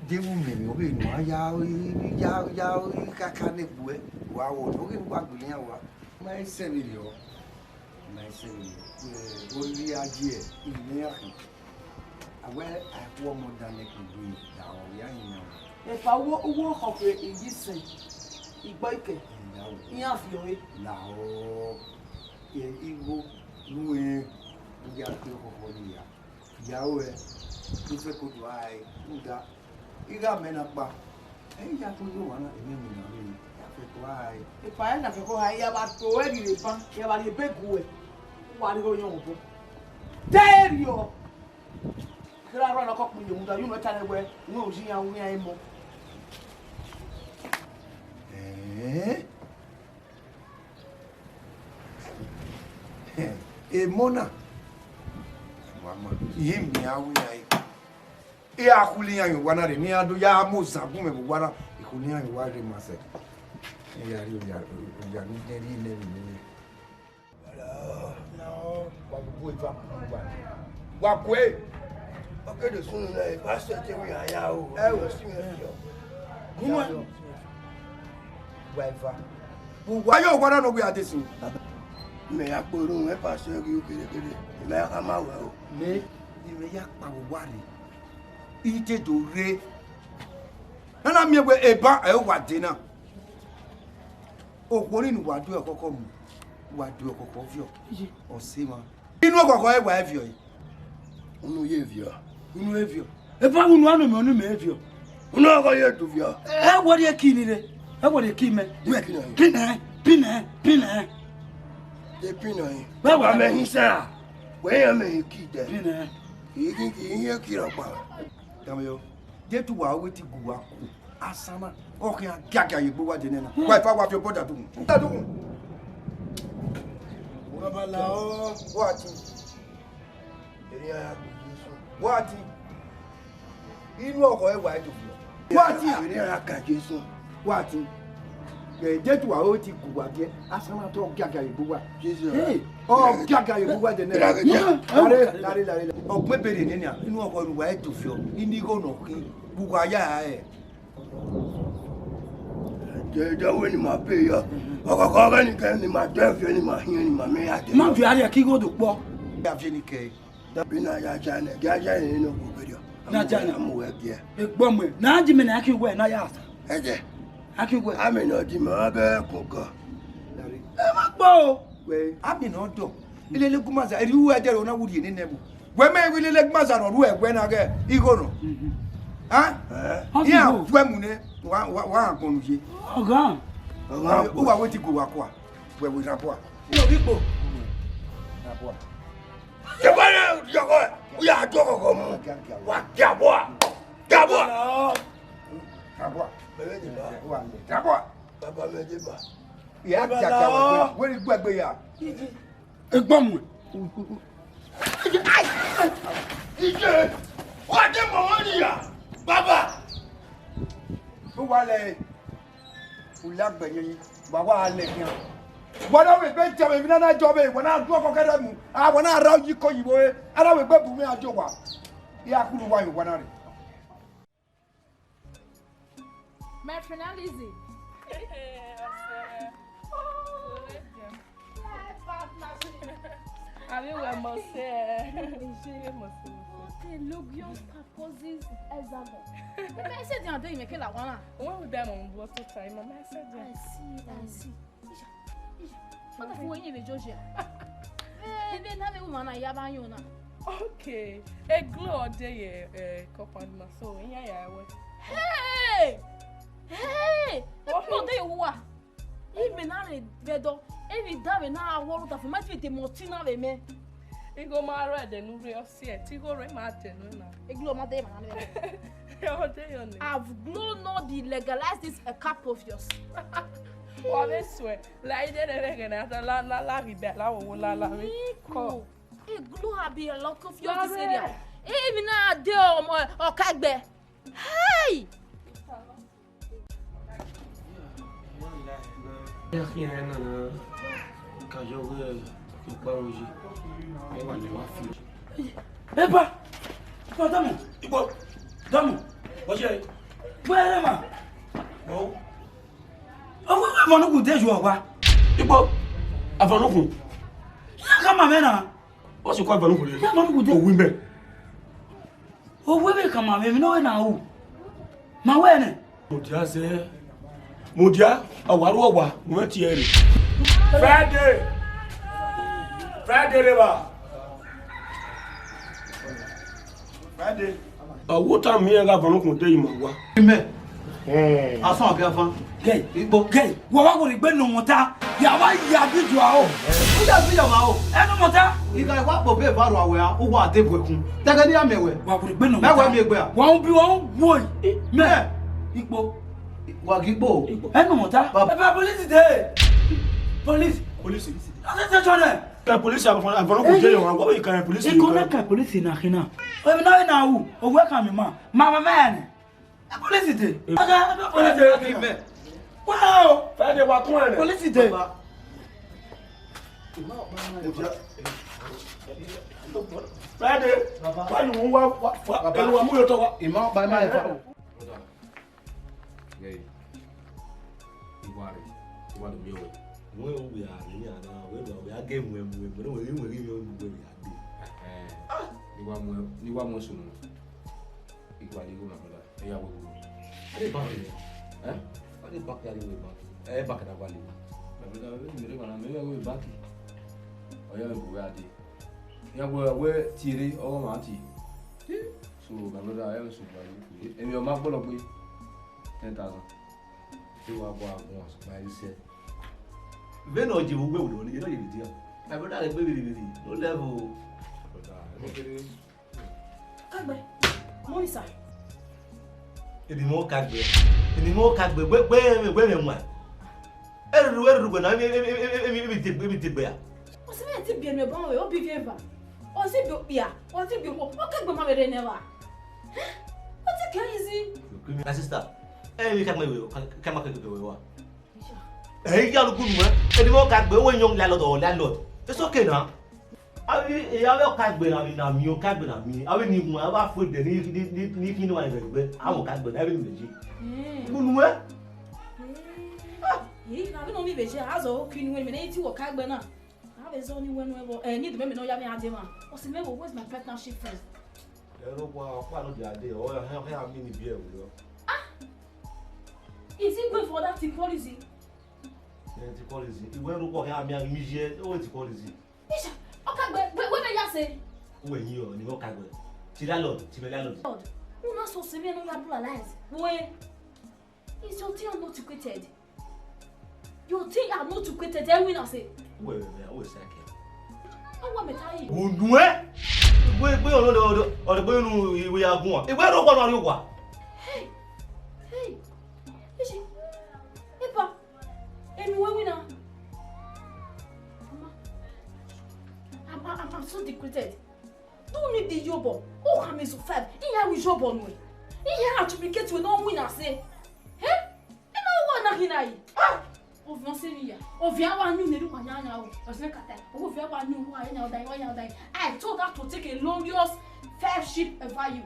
Deghẹ u miẹn emwi ọghe ne uan ya, ya, ya kaka ne egbuẹ, wa wọ ne ọghe ne uwa gbele iran wa. Ma i sẹ vberriọ, ma i sẹ vberriọ. Ẹ, oriri a ye, I miẹn iran khin. A wẹ a i khu ọmọ dan nẹ kugbe, da ọ ya yin iran. Epa uwo, uwo khọke iyisẹn, igbọ ikẹ, Ẹ la wo. Iran fi ọre. La ọ. Ẹ, igho, ne uwẹ, u ya kpe ọkhọkhọ ni ya. Ya ruẹ, u fẹko do rae, rhunmwuda, igho amẹ na kpa, ẹ i ya khin ye owa na, emwi emwi na vbe, ya fẹko rae. Epa ẹre na fẹko rae, ya vba to ẹre rre ban, ya vba rhie ebe gu uẹ, u wa rhie oyọn obọ. Te ẹre rriọ, kherhe arua nọ kọ kpunu ye rhunmwuda, unu ta nẹ wẹ, wẹ u yi iran, u wian emọ. Ẹẹn. Emọ na, wa ma, I miẹn aro iran re. I gha khuli iran ye owa na rre, ne iran do ya mu ozan gun mwẹ vbe owa na, I khuli iran ye owa rre ma sẹ. I gha rrie oya, oya ne I dẹn rhie nẹ vbe unu. Wa gu eva, wa gue. Ọ ke do sunu nẹ, pastor te wẹ iran ya o. Ẹ o. Unu ẹ. Wa eva. Wa ya owa na ne ọ wẹ a de sin. Mẹ ya kpe orhu mwẹ, pastor ghi ru kherhe kherhe. Mẹ ya khama wẹ o. Mẹ, I mwẹ ya kpa vbe owa rre. I te do rre. Na na miẹn wẹ eba ẹ wa de na. Okhuo ni ne uwa do ẹkhọkhọ mu, uwa do ẹkhọkhọ viọ. Ọ sẹ emwa. Inu ọkhọkhọ ẹre wa viọ ẹre. Unu ye viọ. Unu ye viọ. Eva unu anu mẹ, unu mẹ viọ. Unu ọkhọ ye du viọ. Ẹ wẹrẹ eki ni re. Ẹ wẹrẹ eki mẹ. Eki na. Pinẹ, pinẹ, pinẹ. De pinọ yin. Wẹ wa mẹ hin sa. Wẹ ya mẹ hin ki dẹ. Pinẹ. Eki ki hin eki rọkpa. Dame yo. Jesu wa wẹ te I gu uwa ku. Asana, ọ khian giagia ye egbe uwa dene na. Wa ifa wa fi obọ da dughun. Da dughun. Baba la ọ. Wa ti. Eri aya gbe Jesu. Wa ti. Inu ọkhọ ẹre wa do viọ. Wa ti. Ere ra ka Jesu. Wa ti. Ẹ, Jesu wa o ti gu wa giẹ, asan na tọ giagia ye bu wa. Jesu. Hey, ọ giagia ye bu wa de nẹ. Lare, lare, lare. Ọgbẹn bere nene a, inu ọkhọ ẹre wa do viọ. Ini igho nọ khin. Bu wa ya ẹ. Dẹdẹ wẹ ne ima be yọ. Ọkọkọ ọghe ni kẹ ne ima dẹ viọ, ne ima hiẹn, ne ima mẹ ya dẹ. Ma viọ ariẹ ke igho do kpọ. Ya viọ ni kẹ. Dabi na ya ja nẹ, ya ja nẹ ne okhuo gberriọ. Na ja nẹ. Amu wẹ giẹ. Egbọmọ, na ji mẹ na ki wẹ na ya sa. Ẹjẹ. A ki wẹ. Amẹ ne ọ di mẹ, ọ bẹ kun kọ. Ẹ ma kpọ o. Wẹ, amẹ ne ọ dọ. Ilele gu ma za, eri uwu ẹdẹ ro na wu rhie nene mu. Wẹ mẹ wi lele gbaza nọ ru ẹwẹ na ghẹ igho nọ. Mhm. Ha? Ọ ti iran igho. Fuẹ mu nẹ, wa, wa, wa agbọn nu ye. Ọghan. Ọghan. Uwa we ti gu wa kua. Wẹ we ra bua. Ino ghi kpo. Ra bua. Ye wa re yọghọ, u ya do ghọghọ mu. Wa dia bua. Dia bua. Ra bua. Baba mẹ de ba. Wa le. Ra bua. Baba mẹ de ba. Ìyá àti àgbà wẹ̀ pé, wẹ́n rí gbẹ̀gbẹ̀ yà. Egbọn mu. Ije, wa de mọ wọn ni ya, baba. Ó wà lẹ, u la gbẹ̀yìn yín, wa wà lẹ khian. Wọ́n náà wẹ̀ pé jẹ́ mi náà jọ bẹ́ẹ̀, wọ́n náà dúró kọ́kẹ́ rẹ̀ mu, àwọn náà ra yí kọ́ yìí wọ́n, ara wẹ̀ pé bùnmi àjọ wà. Ìyá kúrú wáyé wọ́n náà rè. My friend Alizi. Life partnership. Abi wẹ must say, eh, she must say. Okay, look, your purposes example. But I said the other thing, make it like one. When we die, mom, what to time? Mama, I said that. I see, I see. Isha, Isha. What if we ain't even judge ya? Eh, then have a woman, I have on you now. Okay. A glow all day, eh, compound, ma so, in ya, ya, what? Hey! Hey! What? What do you want? Imẹ na rre vbe Ẹdo, emwi da vbe na ra wọ rhunmwuda fo, ma fi de mọ ọtẹn na vbe mẹ. Igho ma rre ẹdẹ ne u rre, ọ siẹ, te igho rre ma dẹ nuẹn na. Igho ma dẹ ma na vbe. Ọ dẹ yọ nẹ. Have Glo not be legalize this a cup of yours? Wa vbe suẹ, la ide rẹ rẹ ghẹ na la la la ghi bẹ la wo wo la la vbe. Igho. Igho have be a lot of yours this area. Emwi na de ọmọ ọka ẹgbẹ. Hey! Ya khian ẹre na na, ka yọ ọghe ọkpako ye, ẹ wa lẹ wa fi. Eba, Eba, dọmọ, Igbo, dọmọ, wọjẹ, gbẹrẹ ma. Ọ, ọwọ ẹmọ nukun de ju ọwa. Igbo, avọnukun. Ya ka ma mẹ na. Ọ si kọ avọnukun rẹ. Ya avọnukun de. Owi mẹ. Owe vbe khama mwẹ emwi ne ọ wẹ na ru. Ma wẹ nẹ. Mudia zẹ. Mudia, a wa ru ọwa, u mwẹ tie rre. Friday. Friday rre evba. Friday. Ọ wo ta miẹn gha vọn okhuo de ima wa. Imẹ. Eh. Asọn abia fan. Gẹe, Igbo. Gẹe, wa wa wọrọ egbe ne ọmọta. Ya wa ya bi ju aro. U ya bi ya ma o. Ẹnu ọmọta. Igha wa kpo be eva ru awẹ a, u wa de bu ẹkun. Tẹgẹ ne I ya miẹn wẹ. Wa wọrọ egbe ne ọmọta. Mẹ wẹ miẹn egbe a. Wa un bi, wa un wo. Mẹ. Igbo. Wa ghi Igbo. Igbo. Ẹnu ọmọta. Baba. Ẹ bá police de. Police. Police. Ẹ station ẹ. Ẹ police, avọnukun de yọ, wa wẹ ka police. Ikọ na ka police na khin na. Emwi na na ru, owẹ kan mi ma. Ma ma ma ya nẹ. Police de. Aga, police de. Wow. Friday wa kun ẹnẹ. Police de. Friday. Wa nu wa wa wa. Baba. Elu wa mu yo to wa. Ima ba ma fa. Brother. Hey. Iware. Iware mi o. Wẹ o we a ni ana, wẹ o we a ge mu mu mu, wẹ o we mi o mu we a de. Eh. Ni wa mu, ni wa mu sunu. Iware o na brother. Ẹ ya wẹ wẹ. Ẹ bank ni. Eh? Ẹ bank ya ni wẹ bank. Ẹ bank na wa le. My brother, we mi re wa na me we bank. Ọ ya wẹ wẹ a de. Ya wẹ wẹ ti re ọ ma ti. So my brother, I am so glad. Emi ọ ma gbọdọ gbe ten thousand. Te wa bọ agbọn asukpa ẹre sẹ. Vbene ọ je vbe uwu ẹvbo ni, eno ye video. My brother, gbe viri viri. No level. Brother, ẹ ma kere. Kagbe, morning sir. Ebi mo kagbe. Ebi mo kagbe. Gbe gbe gbe me nwa. Eruru eruru gbe na mi mi mi mi mi mi ti gbe mi ti gbe ya. O si me ti bi emi obọ we, o bi vi eva. O si bi okpia, o si bi okpo, o kegbe ma vbe rre nẹ wa. O ti Where is he? My sister, ẹ vbe ka ma kegbe wa. Ẹ ya lugbu nuẹ, eni vbe ọ ka gbe, wẹ yọn landlord or landlord. It's okay now. Avbe, avbe ọkagbe na, na miẹn ọkagbe na miẹn. Avbe ni wọn, avbe afo ẹdẹ ni, ni, ni, ni khin ne wa vbe gbe. Avbe ọkagbe na, avbe ni vbe je. Lugbu nuẹ. Ih, avbe nọ ni vbe je, azọ o khin nuẹ, mẹ ne I ti wẹ ọkagbe na. Avbe zọ ni wẹ nuẹ vbọ, ẹ, ni de mẹ, mẹ ne ọ ya mwẹ a dee mwa. Ọ sẹ mẹ vbo, where's my partnership friend? Ẹ ro wa, ọkpa nọ dia dee, ọ ya, ọ ya mi ni biẹ vbe yọ. Ah! Is he going for that equality? Ẹ, ti kọlizi. Iwẹ ro kọ hia mi, mi ye, o ti kọlizi. Isha, ọkagbe, wẹ, wẹ vbe ya sẹ? Uwẹ yin ọ, ni ọkagbe. Ti landlord, ti mẹ landlord. Lord, u na so sẹ mẹ ne u ya pluralize. Wẹ, is your thing not equated? Your thing are not equated, ẹ winna sẹ. Uwẹ, uwẹ, uwẹ sẹ kẹ. Awa mẹ ta yi. Unu ẹ? Igbe, igbe ọnọ, ọnọ, ọnọ, igbe unu iwe ya gun. Igbe ro kọ nọ ri owa. Hey, hey, ishi, epa. Emi wẹ winna. Mama, I'm, I'm, I'm so degraded. Do need the yobo. Oh, I'm so five. Iye wi yobo nuẹ. Iye a duplicate we no winna sẹ. Eh? Ena wa na hina yi. Ah! Ovia sẹ ni ya. Ovia wa nyun ne wa ya ya o. Ọsẹ kata. Ovia wa nyun wa ya ya da wa ya da. I told her to take a glorious five sheep value.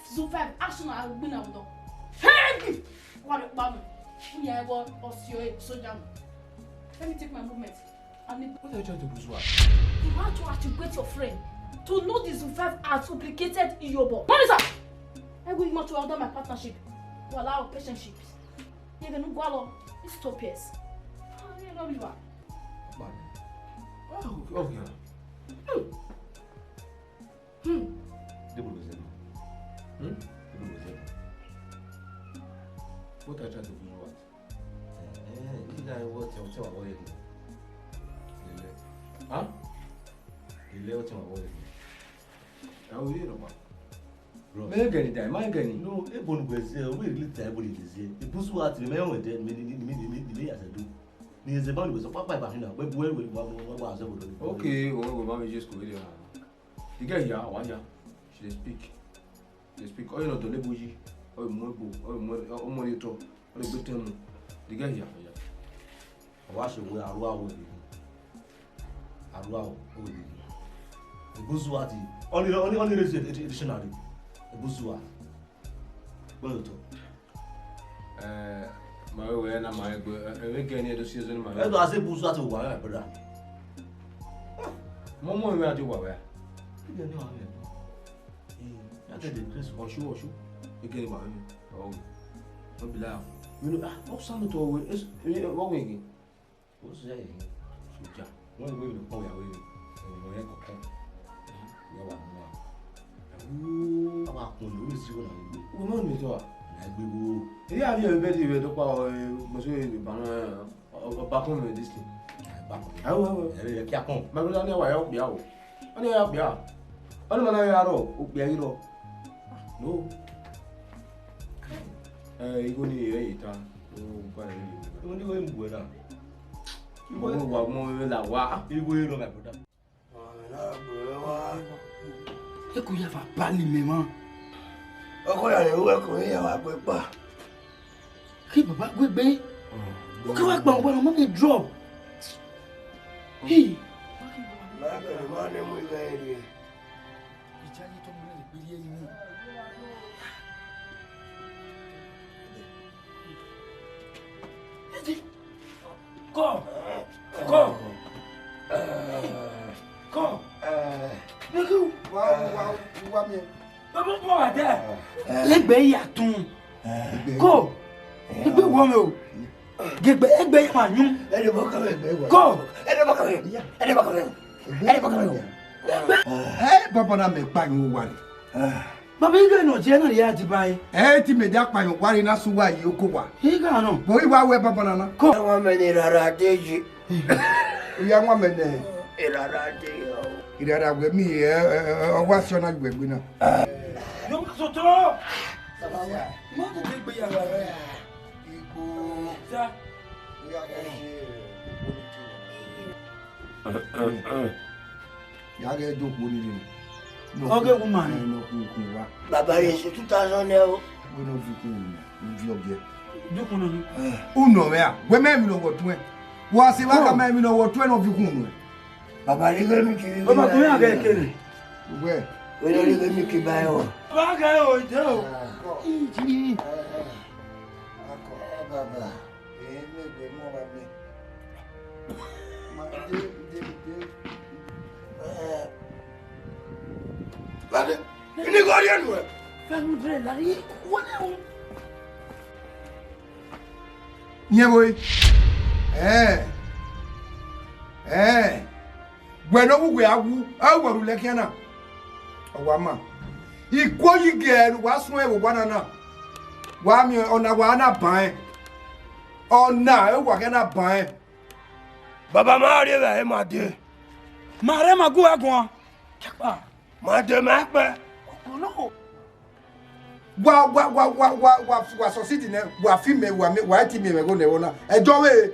So five action a gbin na do. Hey! What a bam. Nya wa osio e soja. Let me take my movement. And the What are you trying to do, Zua? You want to attribute your friend to know the Zufev as obligated Iyobo. What is that? I will not to order my partnership to allow patientship. You can go along. It's stop, yes. Ah, you know you are. Man. Oh, oh, yeah. Hmm. Hmm. Debo lo zẹn. Hmm? Debo lo zẹn. What are you trying to do, what? Eh, eh, you guys, what, what, what, what, what? Huh? Ilé ọtí wọn wọlé. Ẹ wo yìí nọmba. Bro. Mẹ gẹni da, mẹ gẹni. No, ebo nu gbẹzẹ, we really ta ebo ni gbẹzẹ. Ibusu wa ti mẹ wọn dẹ, mi ni mi ni mi ni mi ya sẹ do. Ni eze ba ni gbẹzẹ, papa ba hina, we bu we wa wa wa sẹ bo do. Okay, we we ma me just go there. The girl here, one here. She dey speak. Dey speak. Ọyẹn ọdọ lebo yi. Ọyẹn mu ebo, ọyẹn mu ọmọ yẹn tọ. Ọyẹn gbe tẹn mu. The girl here, yeah. Ọ wa sẹ wẹ arua wẹ vbe ghi. Arua wẹ vbe ghi. Ebuzuwa ti. Ọni, ọni, ọni rẹ dictionary. Ebuzuwa. Gbọ́dọ̀ tọ. Eh, ma wẹ wẹ na ma egbe, eh, eh, gẹ ni edo si ezo ni ma wẹ. Edo ase Ebuzuwa ti wa wẹ, brother. Mo mo wẹ a ti wa wẹ. Kí ni wàá mẹ? Eh, I get the place. Ọ̀ṣun, Ọ̀ṣun. Eke ni wa mi. Oh. No be lie. You know, ah, what sound to we? Is, eh, what we again? What's that again? Soja. Wọ́n ní wọ́n lè pọ̀ ìyàwó yìí. Ẹ̀wọ̀n yẹn kọ̀ọ̀kan. Yẹn wà nínú wa. Àwọn akùnrin orí ìṣirò náà ń gbé. Wọ́n mọ̀ mi tọ́ wa. Náà gbé wo. Èyí àbí ẹ̀mí bẹ́ẹ̀ di ìwé tó pa ọ̀ ẹ̀ mọ̀ṣẹ́ ìbànú ẹ̀. Ọ, ọ, back on me this thing. Back on me. Awo, awo. Ẹ rẹ kí a kàn. My brother, ni wa ya okpia o. Ani ya okpia. Ani mana ya rọ, okpia yi rọ. No. Eh, igo ni e yi ta. O gba ni. Igo ni we mbu na. Igo wa mo we la wa. Igo yi rọ, my brother. Eko ya va bali mẹ mwa. Ọkọ ya rẹ ru ẹko ya wa gbe kpa. Ke baba gue gbe. O ke wa gba ọgbọ na, ma vbe drop. Hey. Ma kẹrẹ ma ne mu ighe rrie. Ijaye tọ mu ne gbe rrie yi. Come. Come. Come. Wa, wa, wa mi. Baba, come right there. Egbe ya tun. Ko. Egbe wo mi o. Egbe, egbe ya ma yun. Ẹni bọ kẹrẹ egbe wa. Ko. Ẹni bọ kẹrẹ. Ẹni bọ kẹrẹ. Ẹni bọ kẹrẹ. Ẹ, baba na mẹ kpa yun wa ni. Baba, ighe nọ jẹ na ya di ba e. Ẹ ti mẹ dia kpa yun wa ni na su wa yi oko wa. Ighe nọ. Bo i wa wẹ baba na na. Ko. Wa mẹ ni rara de yi. Iya wa mẹ nẹ. Irara de yo. Irara wẹ mi ẹ, ẹ, ẹ, ọ wa si ọna wẹ gbe na. Yo, soto. Mo ko ke gbe ya wa rẹ. Igbo. Sa. Iya ke ṣe. Ya ghe do kpo ni ni. Ọ ghe woman. Ẹ, nọ khunkun wa. Baba, ye se two thousand naira o. Wẹ nọ vi kun, nọ vi ọgiẹ. Dukun nọ. Ẹ, u nọ mwẹ a? Wẹ mẹ emwi ne ọ wọ tuẹn. Wa se wa ka mẹ emwi ne ọ wọ tuẹn nọ vi kun nuẹn. Baba, righe mi kiri. Baba, kun ya ghe kere. Wẹ. Wẹ nọ righe mi kiri ba ẹre o. Ba ghe o, ide o. Ah. Iji. Ẹ, baba. Ẹ, mẹ gbe mọ ba mẹ. Ma de, de, de. Ẹ. Lade. Ini gọ riẹn nuẹn. Fẹn mu bre la yi. Wọlé o. Yẹn vbe. Ẹ. Ẹ. Wẹ ne ọ wu wẹ a wu, a wu wẹ rhulẹ khian na. Ọ wa ma. Ikuo yi gẹ ne uwa suẹn vbe owa na na. Wa miẹn ọna wa na ban ẹn. Ọna, e uwa khian na ban ẹn. Baba, ma rrie vbe ẹre ma dee. Ma rre ma gu ẹ guan. Ma dee ma kpẹ. Wa, wa, wa, wa, wa, wa, wa succeed nẹ, wa fi mẹ, wa mẹ, wa ti miẹn mwẹ gho nẹ vbọ na. Ẹjọ vbe,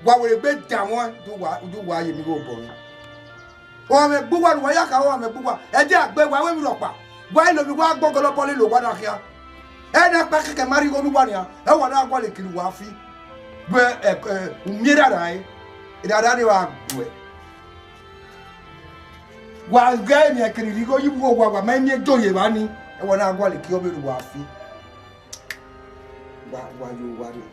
wa wẹ egbe danmwẹ, do wa, do wa ye mi gho obọ mwẹ. Ọ mwẹ gbe uwa ne uwa ya kha, ọ mwẹ gbe uwa. Ẹdẹ a gbe wa, wẹ emwi rhọkpa. Wa i lo mi, wa gbọgọlọ bọlọ lo wa na khian. Ẹna kpa kẹkẹ ma rhie igho ne uwa nian, ẹ wa na gualọ kiri uwa fi. Wẹ, ẹ, ẹ, u miẹn erha rae, erha rae ne wa gbuẹ. Wa ghẹ emwi ẹkẹrhirhi igho yi vbuo wa, wa ma miẹn edo ye evba ni, ẹ wa na gualọ kiri ọvbehe ne uwa fi. Wa, wa yo, wa rrie.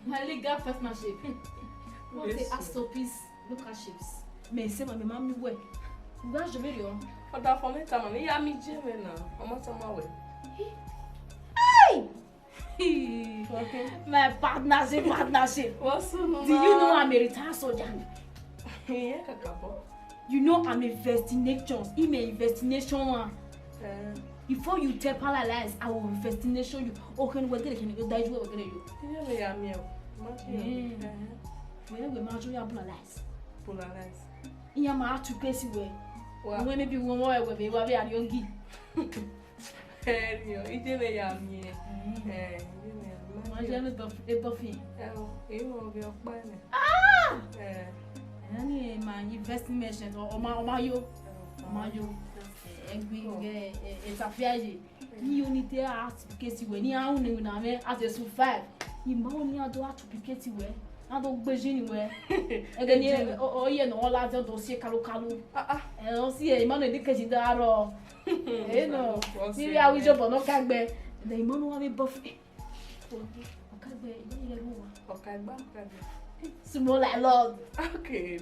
My legal partnership. What a Yes. Masterpiece local shapes. Mẹ sẹ ma, mẹ ma miẹn uwẹ. Uwẹ a zọ vberriọ. Ọdafẹn, mẹ tama, mẹ ya miẹn iye mwẹ na. Ọ ma tama wẹ. Hey! Okay. My partnership, partnership. What's up, Do you know I'm a retired soldier? Yeah, kakabo. You know I'm a investigation. I'm a investigation one. Eh. Before you tell palace, I will investigation you. Okay, we're gonna, we're gonna, we're gonna you. Iye mwẹ ya miẹn o. Ma fi o. Mm. Eh. Wẹ, wẹ ma jo ya polarize. Polarize. Iyan ma tu case wẹ. Wa. Wẹ maybe wẹ wẹ wẹ wa vbe ariogi. Ẹriọ, iye mwẹ ya miẹn. Mm. Eh, iye mwẹ ya miẹn. Ma je no buff, a buffing. Eh, o, e mo vbe ọkpa nẹ. Ah! Eh. Ẹni ma investment, ọ, ọ ma, ọ ma yo. Ọ ma yo. Eh, ẹgbẹ, eh, eh, etafia ye. Ni oni te a duplicate wẹ, ni a unu na mwẹ as a survive. I ma oni a do a duplicate wẹ, a do gbe jini wẹ. Ẹgẹ ni ọ, ọ, ọ ye nọ, ọ la zẹ, ọ do si kalu kalu. Ah, ah. Ẹ, ọ si ẹ, i ma nọ edikeji da rọ. Ẹ nọ, ni ria wi jobọ nọ ka gbe. Ẹ, i ma nọ wa vbe bọ fi. Ọ ka gbe, i ma nọ wa. Ọ ka gba, ọ ka gbe. Small like love. Okay.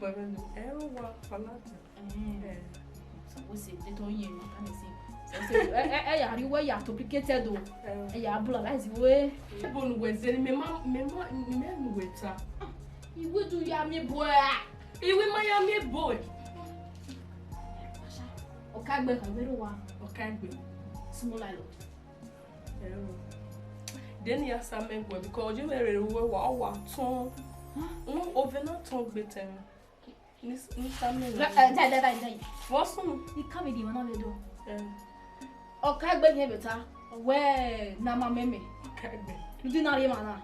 But then, ẹ wa palata. Eh. Eh. Suppose say, they don't hear you, can you see? So, so, eh, eh, eh, ya ri wẹ ya complicated o. Eh. Eh, ya polarize wẹ. Ebo nu wẹ zẹ ni, mẹ ma, mẹ ma, mẹ nu wẹ ta. Iwe do ya miẹn boy. Iwe ma ya miẹn boy. Ọ ka gbe, ka gbe ro wa. Ọ ka gbe. Small like love. Ẹo. Then ya sa mẹ guẹ, because ọjọ mẹ rere uwe wa, ọ wa tọn. Huh? Mm, ove na tọn gbe tẹn. Ni, ni sa mẹ. Ra, eh, dai, dai, dai, dai. What's up? I can't be the one I do. Eh. Ọ ka gbe yẹn bẹta. Wẹ na ma mẹ mẹ. Ọ ka gbe. Udi na rhie emwa na.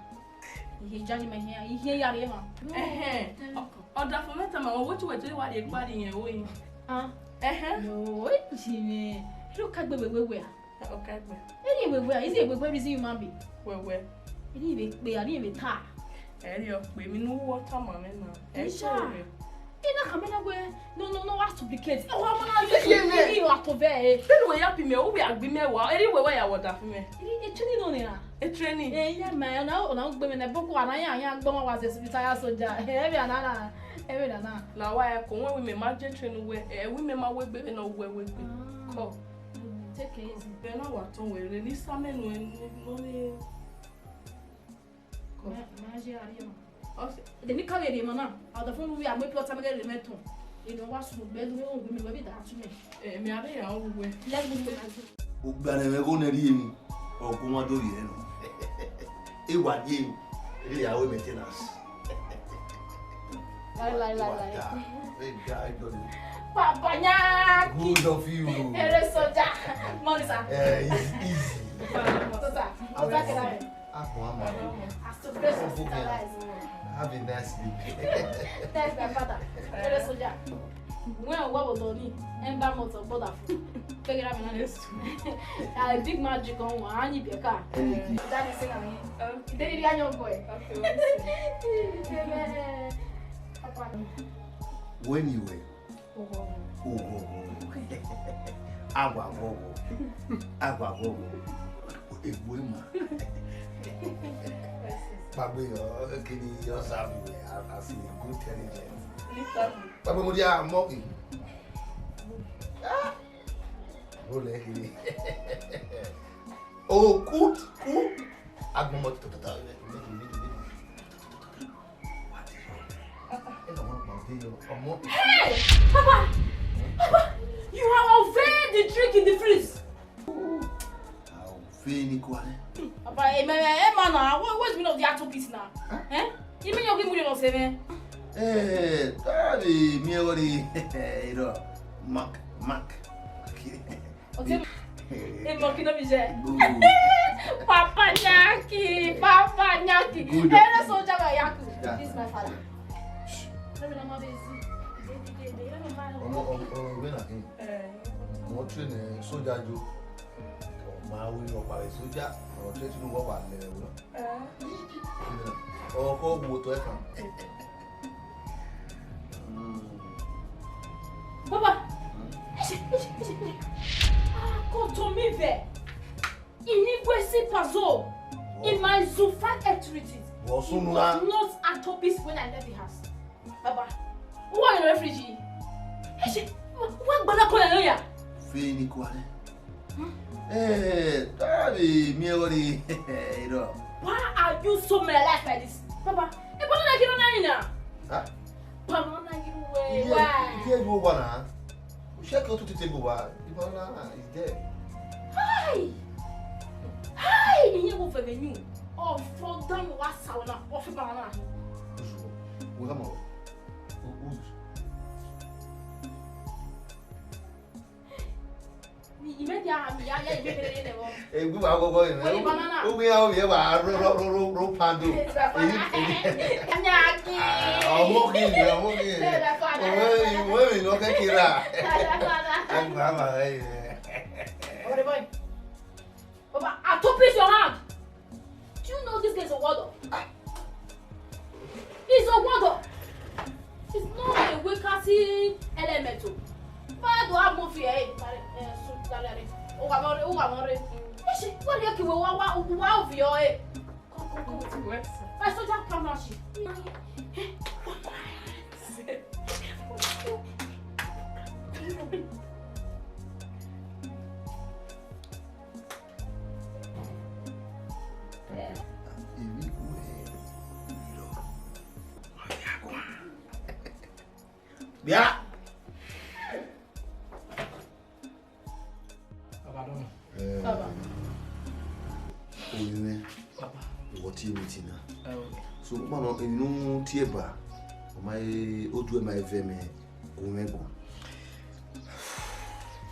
Ihe judge mẹ hian, ihe ya rhie emwa. Ẹhẹn. Ọ, ọdafẹn mẹ tama, wẹ tu wẹ tu wa rhie gba rhie yẹn o yin. Ah. Ẹhẹn. No, e ji mẹ. Ru ka gbe wẹ wẹ wẹ a. Ọ ka gbe. Eni wẹ wẹ a, is it wẹ wẹ reason human being? Wẹ wẹ. Eni vbe kpe, ani vbe ta. Ẹ ri ọ kpe, emwi ne uwu ọ tama mwẹ na. Ẹ Isha. Sọrọ. Ina khama na wẹ, no, no, no, wa duplicate. Ọ wa ma na ye ye mẹ. Ni wa ko vẹ e. Then wẹ ya pi mẹ, u wẹ a gbe mẹ wa. Eri wẹ wẹ ya wọ da fi mẹ. Eri e training nọ ni ra. E training. E ya ma, ọ na, ọ na gbe mẹ na boko, a na ya, ya gbe ma wa ze hospital ya soja. E, e vbe a na na, e vbe a na na. Na wa ya ko, wẹ wi mẹ ma je training wẹ, e, wi mẹ ma wẹ gbe, vbe nọ wẹ wẹ gbe. Ah. Ko. Mm, take it easy. Vbe na wa tọn wẹ re, ni sa mẹ nu, nu, nu, Ma, ma je a rhie emwa. Ọ sẹ, de ni ka vbe rhie emwa na, ọdafẹn ne u ya mu eplọt amẹ ghe rhie emwa tọn. Eno wa sunu gbe, do we hu gbe mẹ, wẹ vbe da tu mẹ. Eh, mẹ a vbe ya hu wẹ. Let me know. Ugba ne ẹmwẹ gho nẹ rhie emwi, ọ gu mwa do rhie nọ. E wa rhie emwi, e ya ru maintenance. Lai, lai, lai, lai. Papa Nyaku. Good of you. Ere soja. Morning, sir. Eh, easy, easy. So, sir, what's that? Akpọ ama. As to bless hospitalize. Have a nice week. Thanks, my father. Ere soja. Wẹ wẹ vbe odọ ni, emba mọtọ gbọdafo. Keghe ra mẹ na. A big magic on wa, a ni biẹ ka. Daddy say na me. Okay. Daddy, I don't go. Okay, we'll see. Papa. When you were Oghọghọ. Awa ghọghọ. Awa ghọghọ. Egbe ma. Pagbe, ọ, kini ọ sa vbe wẹ, I, I see a good intelligence. Pagbe mo dia monkey. Ah. Bro, like it. Oh, good, good. Agbọmọ tọtọtọ. Hey! Papa! Papa! You have unveiled the trick in the fridge! Unveil ni kua nẹ. Papa, eh, man, eh, man, now, what, what's the meaning of the octopus now? Huh? Eh? You mean you're giving me the same? Eh, that be me already. You know, Mark, Mark. Okay. Emo kino bi je. Good. Papa Nyaki, Papa Nyaki. Good. Ere soja ga yaku. Yeah. This is my father. Let me know my busy. Ọmọ, ọmọ, ọmọ, wẹ na khin. Eh. Mo train, eh, soja jo. Ma wi ọkpa vbe soja. Mo train tunu wọ wa lẹ wẹ. Eh. Ọkọ wo to ẹkan. Baba. Akoto mi vẹ. Ini gwe si pazo. In my zoo five activities. Wọ sunu na. It was not octopus when I left the house. Baba. Who are in the refugee? Who are gbana kọlẹ lawyer? Fẹ ni kua nẹ. Eh, that be me already. You know. Why are you so my life like this? Papa, a banana kilo na ina. Huh? Banana kilo we. Yeah, yeah, you wanna? We check out to the table, wa. The banana is there. Hi! Hi! Iye wo fẹ vbe yu. Ọ fọ dan wa sa ọna, ọ fi banana. Welcome. Imẹ dia mi ya ya imẹ kere ne vọ. Egbe wa gogo yin. Wẹ ni banana. Ogbe ya ovie wa ro ro ro ro ro pando. Eyi eyi. Anya ki. Ah, ọmọ ki ni, ọmọ ki ni. Bẹ́ẹ̀ bá fọ àná. Owe owe mi no ke kira. Bẹ́ẹ̀ bá fọ àná. Agba ma re. Over the boy. Papa, I to piss your hand. Do you know this guy is a warlock? Ah. He's a warlock. He's not a weaker element. Bad to have mafia, eh, eh, so, salary. Oh, I'm already, oh, I'm already. What do you give? What, what, what of your, eh? Come, come, come. What's worse? My soldier come now, she. Bia. Baba dọnọ. Eh, Baba. Orinmwẹ. Baba. Wọ tie meeting na. Eh, okay. So, ma nọ, emwi ne u tie ba, ọ ma he, oduẹ ma he vẹ mẹ, gu mwẹ gu.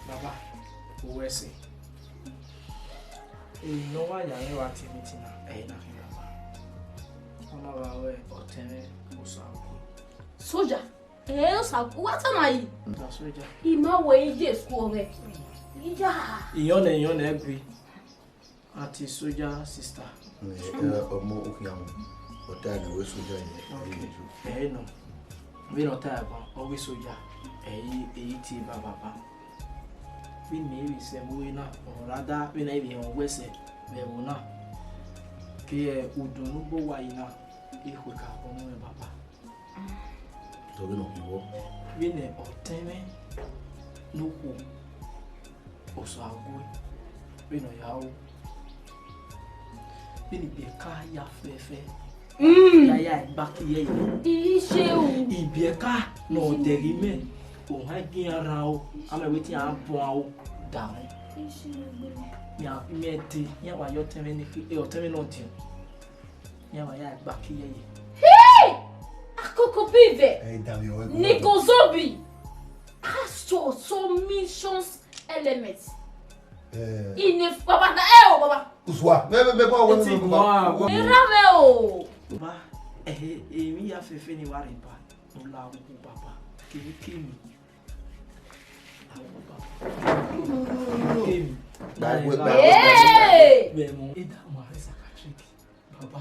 Baba, u ru ẹse. Emwi ne ọ wa ya mwẹ wa tie meeting na, ẹ i na khin baba. Ọ na gha ru ọtẹn mwẹ Osagu. Soja, ẹ, Osagu, wa ta na yi. Osagu soja. I ma wẹ iye school mwẹ. Iya. Iyọn nẹ, iyọn nẹ gui. Aunty soja sister. Ẹ, ọmọ okhian mu. Ọ ta nẹ wẹ soja yẹ, ẹ i ye ju. Ẹ i nọ. Vbene ọ ta ban, ọ wẹ soja, ẹ i, ẹ i tie baba ba. Vbene I vbe sẹ vbe ure na, ọ ra da vbene I vbe họn wẹ sẹ vbe ẹvbo na. Ke udunnu gbe owa yi na, I khueka ọmọ mwẹ baba. Dọ vbene ọ khin vbọ? Vbene ọtẹn mwẹ ne okhuo, Osagu, vbene ọ ya ru. Vbene ibiẹka ya fẹfẹ. Mm. Ya ya gba ke irẹyẹ. Ishe o. Ibiẹka ne ọ dẹghe mẹ, ohan gi iran rran o, amẹ wẹ te iran bọ aro da mwẹ. Ishe o. Iran mẹ te, iran wa ya ọtẹn mwẹ ne, ọtẹn mwẹ ne ọ diọn. Iran wa ya gba ke irẹyẹ. Hey! Akoko bi vẹ. Ẹ da mi ọwẹ. Nigozobi. Astro, so missions elements. Eh. Ine baba na, eh, o baba. Uswa. Me, me, me, go away, me, me, go away. Era me o. Baba, eh, eh, emwi ya fẹfẹ ne wa rre ba. Ola wu baba. Kini kini. Gba egbe, gba egbe, gba egbe. Hey! Baba,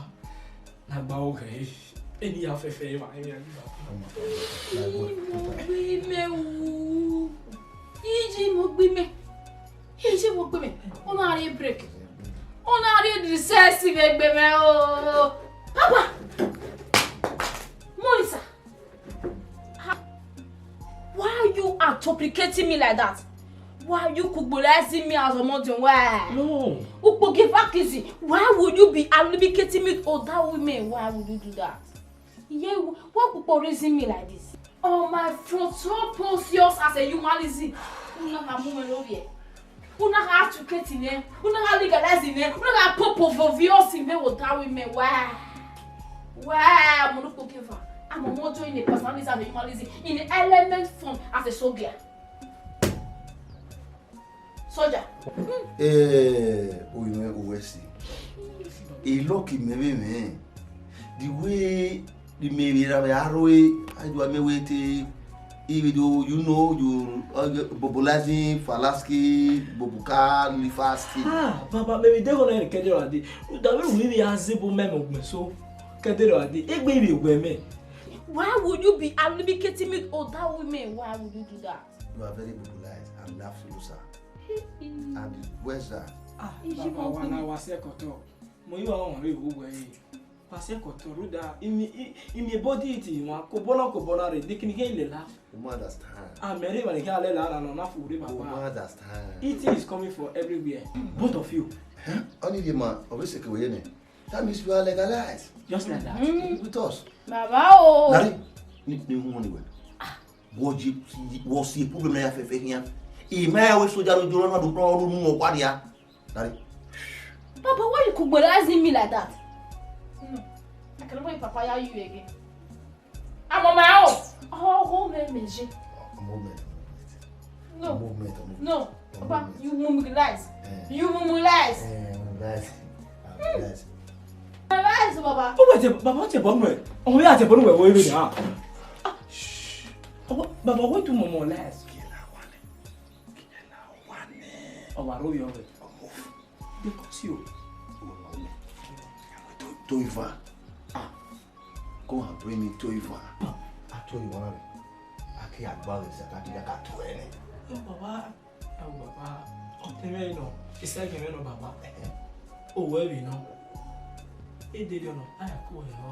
na gba ọghẹ, eni ya fẹfẹ emwa, eni ya gba. Ọmọ, ọmọ, na gba egbe. Iji mu gbe mẹ wu. Iji mu gbe mẹ. Iji mu gbe mẹ. Una re break. Una re recess vbe egbe mẹ o. Papa! Morisa! Ah, why are you anticipating me like that? Why are you kugbolizing me as a modern? Why? No. Ukpogieva Kizzy, why would you be anticipating me with other women? Why would you do that? Yeah, why kugbolizing me like this? On my front so precious as a humanism. Una na mu me lori. Una gha anticipating nẹ, una gha legalizing nẹ, una gha pop of obvious in me with other women. Why? Why? I'm not looking for. I'm a modern in a personalism and a humanism in the element form as a soldier. Soldier. Eh, oyi mwẹ, uwẹ si. Elọki mẹ vbe mwẹ. The way the me vbe ra vbe aro e, I do me wait e, even though you know you, uh, Bobolazin, Falaski, Bobuka, Lifasti. Ah, Baba, me vbe deghẹ ọna kẹdẹ ra de. Uda vbe ru ivbi a zẹ ebo mẹ mẹ ọgbẹn so, kẹdẹ ra de. Egbe ivbi wẹ mẹ. Why would you be advocating me other women? Why would you do that? You are very Bobolized and laugh loser. And where's that? Ah, Baba, wa na wa sẹ kọtọ. Mo yi wa wọn re wo wẹ e. Pastor Koto, rudder, imi, i-, imi body it, wan, kobona, kobona re, dikini ke lela. You must understand. Ah, mẹ rre emwa ne khian lela na nọ, na fu rre, Baba. You must understand. Eating is coming from everywhere. Both of you. Eh? Only the man, of this situation, eh? That means you are legalized. Just like that. Mm. With us. Baba o. Larry, ni, ni hu ni we. Wo ji, wo si problem na ya fẹfẹ khian. I ma ya wẹ soja ro joro na do kpọnrọn ru mu ọkpa dia. Larry. Papa, why you kugbolizing me like that? No, I cannot wait Papa ya you again. I'm on my own. Oh, home me je. A moment, a moment. No. A moment, a moment. No. A Papa, moment. You mumu lies. Eh. You mumu lies. Eh, mumu lies. Ah, lies. Lies, Baba. Ó wẹ̀ tẹ, Baba, ó tẹ bọ́ nù ẹ̀. Ọmọ yà tẹ bọ́ nù ẹ̀ wọ eré nìyà. Ah, shh. Ọwọ́, Baba, wọ́n tún mọ̀mọ́ lies. Ọwọ́ àròyìn ọ̀rẹ́. Because you. To, to Ivan. Ah. Go and bring me to Ivan. Ah, a to Ivan rẹ. A ke agba rẹ sẹ ka di ka to ẹre. No, Baba. Awo, Baba. Ọtẹn mwẹ nọ. Isẹgin mwẹ nọ, Baba. Eh, eh. Owẹ vbe nọ. Edede ọnọ, a ya ku ẹre rọ.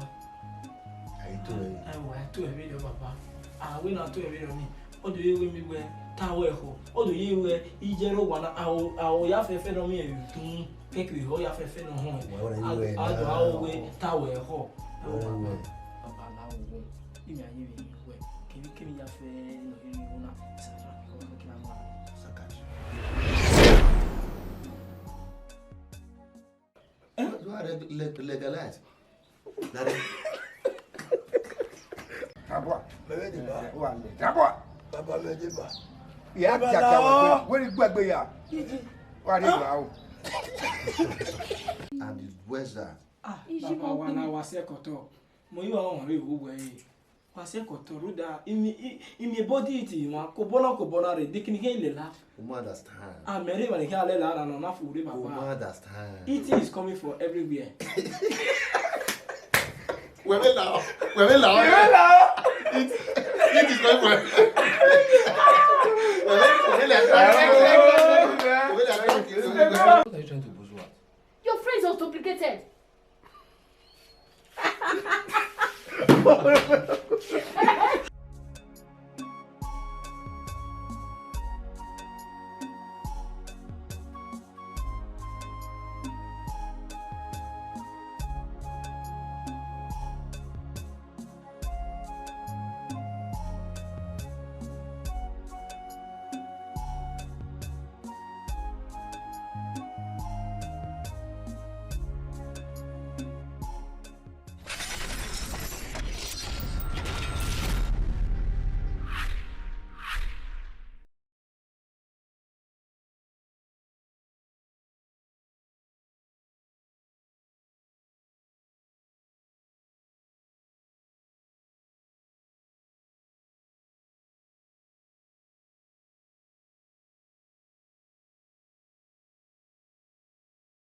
A i to ẹre. Awo, a to ẹre rọ, Baba. A wẹ na to ẹre rọ ni. Ọ do ye wẹ mi wẹ ta wẹ ẹkhọ. Ọ do ye wẹ ijẹrẹ owa na, a o, a o ya fẹfẹ nọ miẹn vbe utun. Kẹkẹ ọ ya fẹfẹ nọ họn. Wẹ, wẹ, wẹ, a do a o wẹ ta wẹ ẹkhọ. Wẹ, wẹ. Baba na wo. Imi a ye vbe wẹ. Kevbe kevbe ya fẹ nọ ye vbe na. Saka, kevbe kevbe na. Saka. Eh? You are reg-, leg-, legalized. Daddy. Tabua. Baba de ba. Wa le. Tabua. Baba me de ba. Ya, ya, ya, wa, wa, wa, gbẹgbe ya. Wa de ba o. And where's that? Ah, Baba, wa na wa sẹ kọtọ. Mo yi wa wọn re wo wẹ e. Pastor Koto, rudder, imi, i-, imi body it, wan, kobona, kobona re, dikini ke lela. You must understand. A mẹ rre emwa ne khian lela na nọ, na fu rre, Baba. You must understand. Eating is coming from everywhere. Wẹ vbe la, wẹ vbe la. Wẹ vbe la. It, it is coming from. Wẹ vbe, wẹ vbe la. Wẹ vbe la. What are you trying to boast about? Your friends are duplicated.